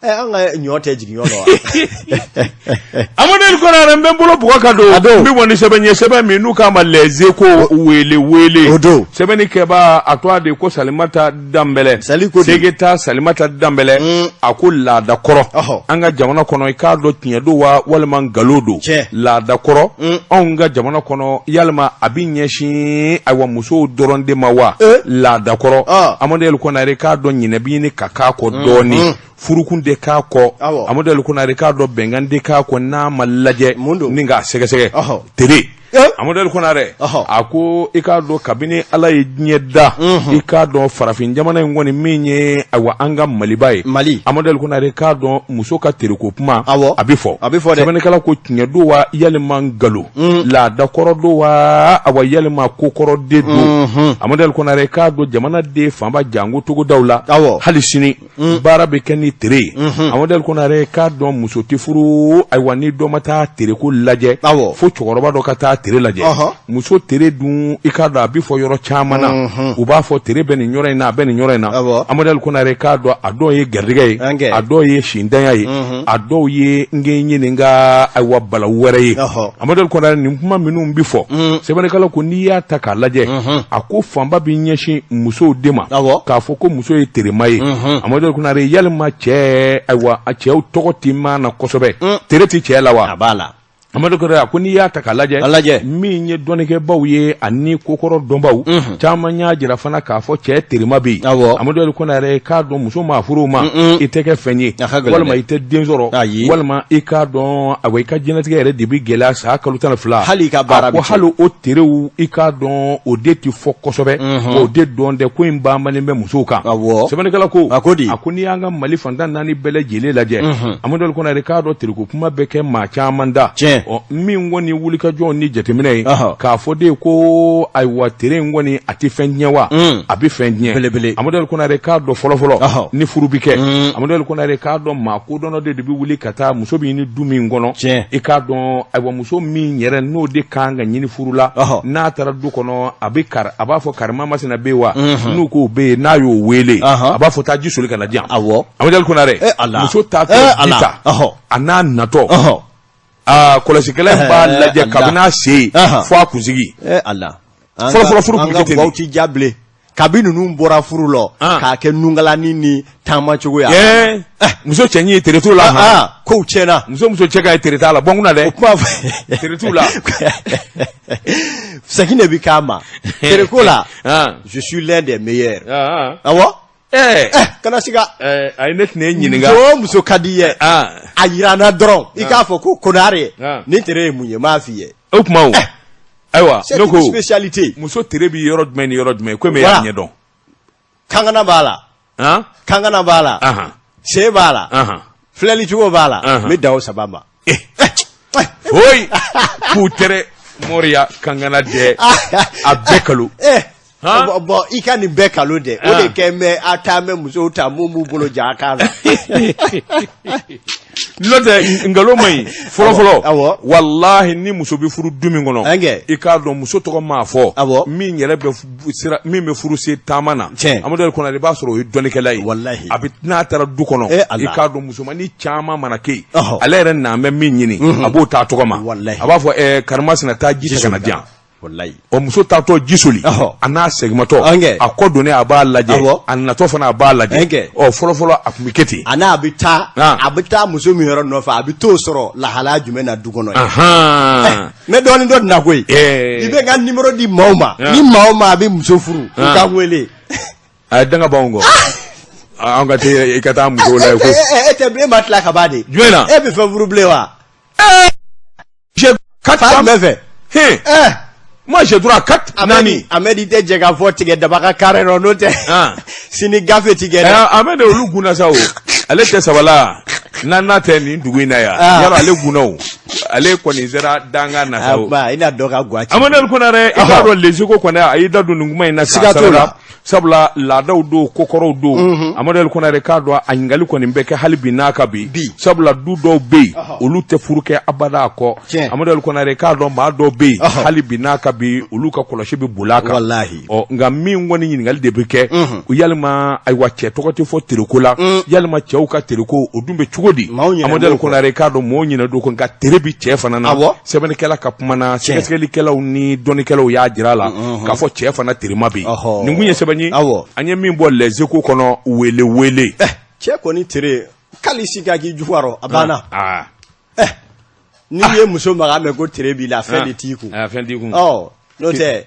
an ka ɲɔ tɛ jigin yɔrɔ wa Amadu El Konare n bɛ n bolo bugɔ ka don n bɛ bɔ ni sɛbɛn ye sɛbɛn min n'u k'a ma Les Échos wele wele o don sɛbɛnnikɛbaa a tɔgɔ de ko Salimata Danbɛlɛ Segeta Salimata Danbɛlɛ a ko laada kɔrɔ an ka jamana kɔnɔ i k'a dɔn tiɲɛ don wa walima nkalon don laada kɔrɔ anw ka jamana kɔnɔ yalima a bɛ ɲɛsin ayiwa musow dɔrɔn de ma wa laada kɔrɔ Amadu El Konare k'a dɔn ɲinɛ bɛ ɲini ka k'a kɔ dɔɔnin furukun de k'a kɔ Amadu El Konare k'a dɔn bɛnkan de k'a kɔ n'a ma lajɛ ni k'a sɛgɛsɛgɛ tere Amadu El Konare a ko i k'a dɔn kabini Ala ye diɲɛ da i k'a dɔn farafin jamana in kɔni min ye ayiwa an ka Maliba ye Mali Amadu El Konare k'a dɔn muso ka tereko kuma a bɛ fɔ a bɛ fɔ dɛ sɛbɛnnikɛla ko tiɲɛ don wa yalima nkalon laada kɔrɔ don wa awa yalima ko kɔrɔ de don Amadu El Konare k'a dɔn jamana den fanba janko togodaw la hali sini baara bɛ kɛ ni tere ye Amadu El Konare k'a dɔn muso tɛ furu ayiwa ni dɔ ma taa tereko lajɛ fo cɛkɔrɔba dɔ ka taa tere lajɛ muso tere dun i k'a dɔn a bɛ fɔ yɔrɔ caman na u b'a fɔ tere bɛ nin yɔrɔ in na a bɛ nin yɔrɔ in na Amadu El Konare k'a dɔn a dɔw ye garijɛgɛ ye a dɔw ye sintanya ye a dɔw ye n k'i ɲininka ayiwa balawu wɛrɛ ye Amadu El Konare nin kuma minnu bɛ fɔ sɛbɛnnikɛla ko n'i y'a ta k'a lajɛ a ko fanba bɛ ɲɛsin musow de ma k'a fɔ ko muso ye terema ye Amadu El Konare yalima cɛ ayiwa a cɛw tɔgɔ tɛ maa na kosɛbɛ tere tɛ cɛ la wa a b'a la Amadu Konare a ko n'i y'a ta k'a lajɛ a lajɛ min ye dɔnnikɛbaw ye ani kokɔrɔ dɔnbaw caman y'a jira fana k'a fɔ cɛ terima bɛ yen Amadu El Konare k'a dɔn muso maa furu ma i tɛ kɛ fɛn ye walima i tɛ den sɔrɔ walima i k'a dɔn awa i ka diɲɛlatigɛ yɛrɛ de bɛ gɛlɛya san kalo 12 hali i ka baara ko hali o terew i k'a dɔn o de tɛ fɔ kosɛbɛ o de dɔn tɛ ko in banbannen bɛ musow kan sɛbɛnnikɛla ko a ko di a ko n'i y'an ka Mali fan 14 bɛɛ lajɛlen lajɛ Amadu El Konare k'a dɔn tereko kuma bɛ kɛ maa caman da tiɲɛ min kɔni wulikajɔ ni jateminɛ ye k'a fɔ de ko ayiwa tere in kɔni a tɛ fɛn tiɲɛ wa a bɛ fɛn tiɲɛ belebele Amadu El Konare k'a dɔn fɔlɔfɔlɔ ni furu bɛ kɛ Amadu El Konare k'a dɔn maa kodɔnna de bɛ wuli ka taa muso bɛ ɲini du min kɔnɔ tiɲɛ i k'a dɔn ayiwa muso min yɛrɛ n'o de kan ka ɲini furu la n'a taara du kɔnɔ a bɛ kari a b'a fɔ karima masina bɛ yen wa n'u k'o bɛ yen n'a y'o wele a b'a fɔ taa ji soli ka na di yan awɔ Amadu El Konare muso taatɔ ji ta a n'a natɔ aa kɔlɔsikɛla in b'a lajɛ kabini a sen fo a kunsigi fɔlɔfɔlɔ furu tun bɛ kɛ ten tɛ ja bilen kabi ninnu bɔra furu la k'a kɛ nungalanin ni taamacogo ye muso cɛɲi ye tere t'u la kow tiɲɛna muso muso cɛ ka ye tere t'a la bɔ n kunna dɛ o kuma tere t'u la segin de bɛ k'a ma tereko la je suis l'un des meilleurs awɔ ɛɛ kana siga ayi ne tɛna e ɲininka muso o muso ka di i ye a yira n na dɔrɔn i k'a fɔ ko Konare nin tere ye mun ye n b'a f'i ye o tuma o ayiwa c'est une spécialité muso tere bɛ yɔrɔ jumɛn ni yɔrɔ jumɛn komi e y'a ɲɛdɔn kankana b'a la kankana b'a la sen b'a la filɛli cogo b'a la n bɛ dan o saba ma oyi k'u tɛrɛ moriya kankana dɛ a bɛɛ kalo bon i ka nin bɛɛ kalo dɛ o de kɛ mɛ a taa mɛ musow ta mun b'u bolo ja kan na n'o tɛ nkalon man ɲi fɔlɔ fɔlɔ walahi ni muso bɛ furu du min kɔnɔ i k'a dɔn muso tɔgɔ maa fɔ min yɛrɛ bɛ sira min bɛ furu se taama na Amadu El Konare i b'a sɔrɔ o ye dɔnnikɛla ye walahi a bɛ n'a taara du kɔnɔ i k'a dɔn musomannin caman mana kɛ yen ale yɛrɛ n'an bɛ min ɲini a b'o ta tɔgɔ ma a b'a fɔ karimasina taa ji ta ka na di yan Walayi. Ɔ muso taatɔ ji soli a n'a seginmatɔ a kɔ donnen a b'a lajɛ a natɔ fana a b'a lajɛ ɔ fɔlɔfɔlɔ a tun bɛ kɛ ten a n'a bɛ taa a bɛ taa muso min yɔrɔ nɔfɛ a bɛ t'o sɔrɔ lahalaya jumɛn na du kɔnɔ n bɛ dɔɔnin dɔn nin na koyi i bɛ n ka numéro di maaw ma ni maa o maa bɛ muso furu u ka n wele a ye danga b'anw kɔ an ka i ka taa muso la ko e tɛ e ma tila ka ban de jumɛn na e bɛ fɛn furu bilen wa J'ai quatre femmes. Bɛɛ fɛ. Hein. Moi j'ai droit à quatre naani. Ahmed i tɛ jɛ k'a fɔ tigɛ daba ka carré rɔ n'o tɛ. Sini gafe ti kɛ dɛ. Ahmed olu gunna sa o. Ale tɛ saba la. Naaninan tɛ nin dugu in na yan. Yarɔ ale gunna o. Ale kɔni sera dankan na sa o. I na dɔ ka gwa ci. Amadu Konare i k'a dɔn Les Échos kɔni a y'i da don nin kuma in na. Siga t'o la. Sabula laadaw don kokɔrɔw don Amadu El Konare k'a dɔn a ɲininkali kɔni bɛ kɛ hali bi n'a ka bi sabula du dɔw bɛ yen olu tɛ furu kɛ abada a kɔ Amadu El Konare k'a dɔn maa dɔw bɛ yen hali bi n'a ka bi olu ka kɔlɔsi bɛ boli a kan ɔ nka min kɔni ɲininkali de bɛ kɛ yalima ayiwa cɛ tɔgɔ tɛ fɔ tereko la yalima cɛw ka tereko o dun bɛ cogo di Amadu El Konare k'a dɔn mɔgɔw ɲinɛ don nka tere bɛ cɛ fana na sɛbɛnnikɛla ka kuma na sɛgɛsɛgɛlikɛlaw ni dɔnnikɛlaw y'a jira a la k'a fɔ cɛ fana terima bɛ yen nin kun ye sɛbɛn ye an ye min bɔ Les Échos kɔnɔ wele wele cɛ kɔni tere kalisi ka k'i jugu a banna n'i ye muso maga mɛn ko tere b'i la fɛn de t'i kun fɛn t'i kun n'o tɛ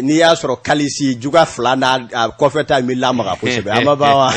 n'i y'a sɔrɔ kalisi juga fila n'a kɔfɛ ta in bɛ lamaga kosɛbɛ an ma ban wa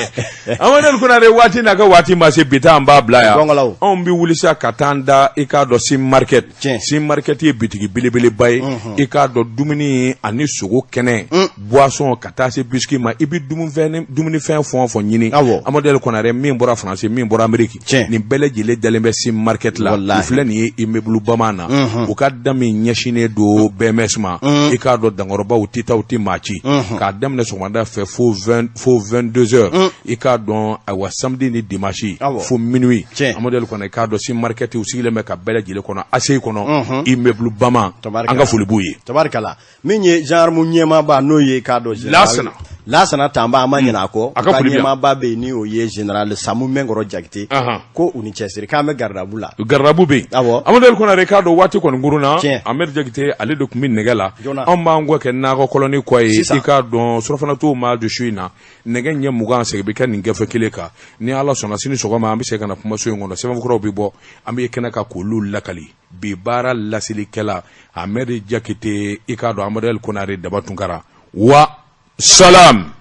Amadu Konare waati n'a ka waati ma se bi ta an b'a bila yan anw bɛ wuli sa ka taa an da i k'a dɔn Sim Market Sim Market ye bitigi belebeleba ye i k'a dɔn dumuni ani sogo kɛnɛ boisson ka taa se biscuit ma i bɛ dumunifɛn fɛn o fɛn ɲini Amadu El Konare min bɔra France min bɔra Amérique nin bɛɛ lajɛlen dalen bɛ Sim Market la u filɛ nin ye immeuble Bama na u ka da min ɲɛsinnen don BMS ma i k'a dɔn dankɔrɔbaw tɛ taa u tɛ maa ci k'a daminɛ sɔgɔmada fɛ fo 22 heures i k'a dɔn ayiwa samedi ni dimanche fo minuit Amadu El Konare i k'a dɔn Sim Market u sigilen bɛ ka bɛɛ lajɛlen kɔnɔ ACI kɔnɔ immeuble Bama an ka foli b'u ye. Tabarikala min ye gendarme ɲɛmaaba n'o ye k'a dɔn général Lasana Lasana Tanba an ma ɲinɛ a kɔ a ka foli bɛ yan. ɲɛmaaba bɛ yen ni o ye général Samu Mɛnkɔrɔ Jakite ko u ni cɛsiri k'an bɛ garde à vous la garde à vous bɛ yen awɔ Amadu El Konare k'a dɔn waati kɔni kurunna Tiɲɛ. Amadu Jakite ale de tun bɛ nɛgɛ la Joona. anw b'an kɔ kɛ nakɔ kɔlɔni kɔ ye Sisan. i k'a dɔn surɔfanatuw ma don su in na nɛgɛ ɲɛ 20 segin bɛ kɛ nin gafe kelen kan ni Ala sɔnna sini sɔgɔma an bɛ segin ka na kumaso in kɔnɔ sɛbɛnfuraw bɛ bɔ an bɛ kɛnɛ kan k'olu lakali bi baara laselikɛla Amadu Jakite i k'a dɔn Amadu El Konare Daba Tunkara wa salam.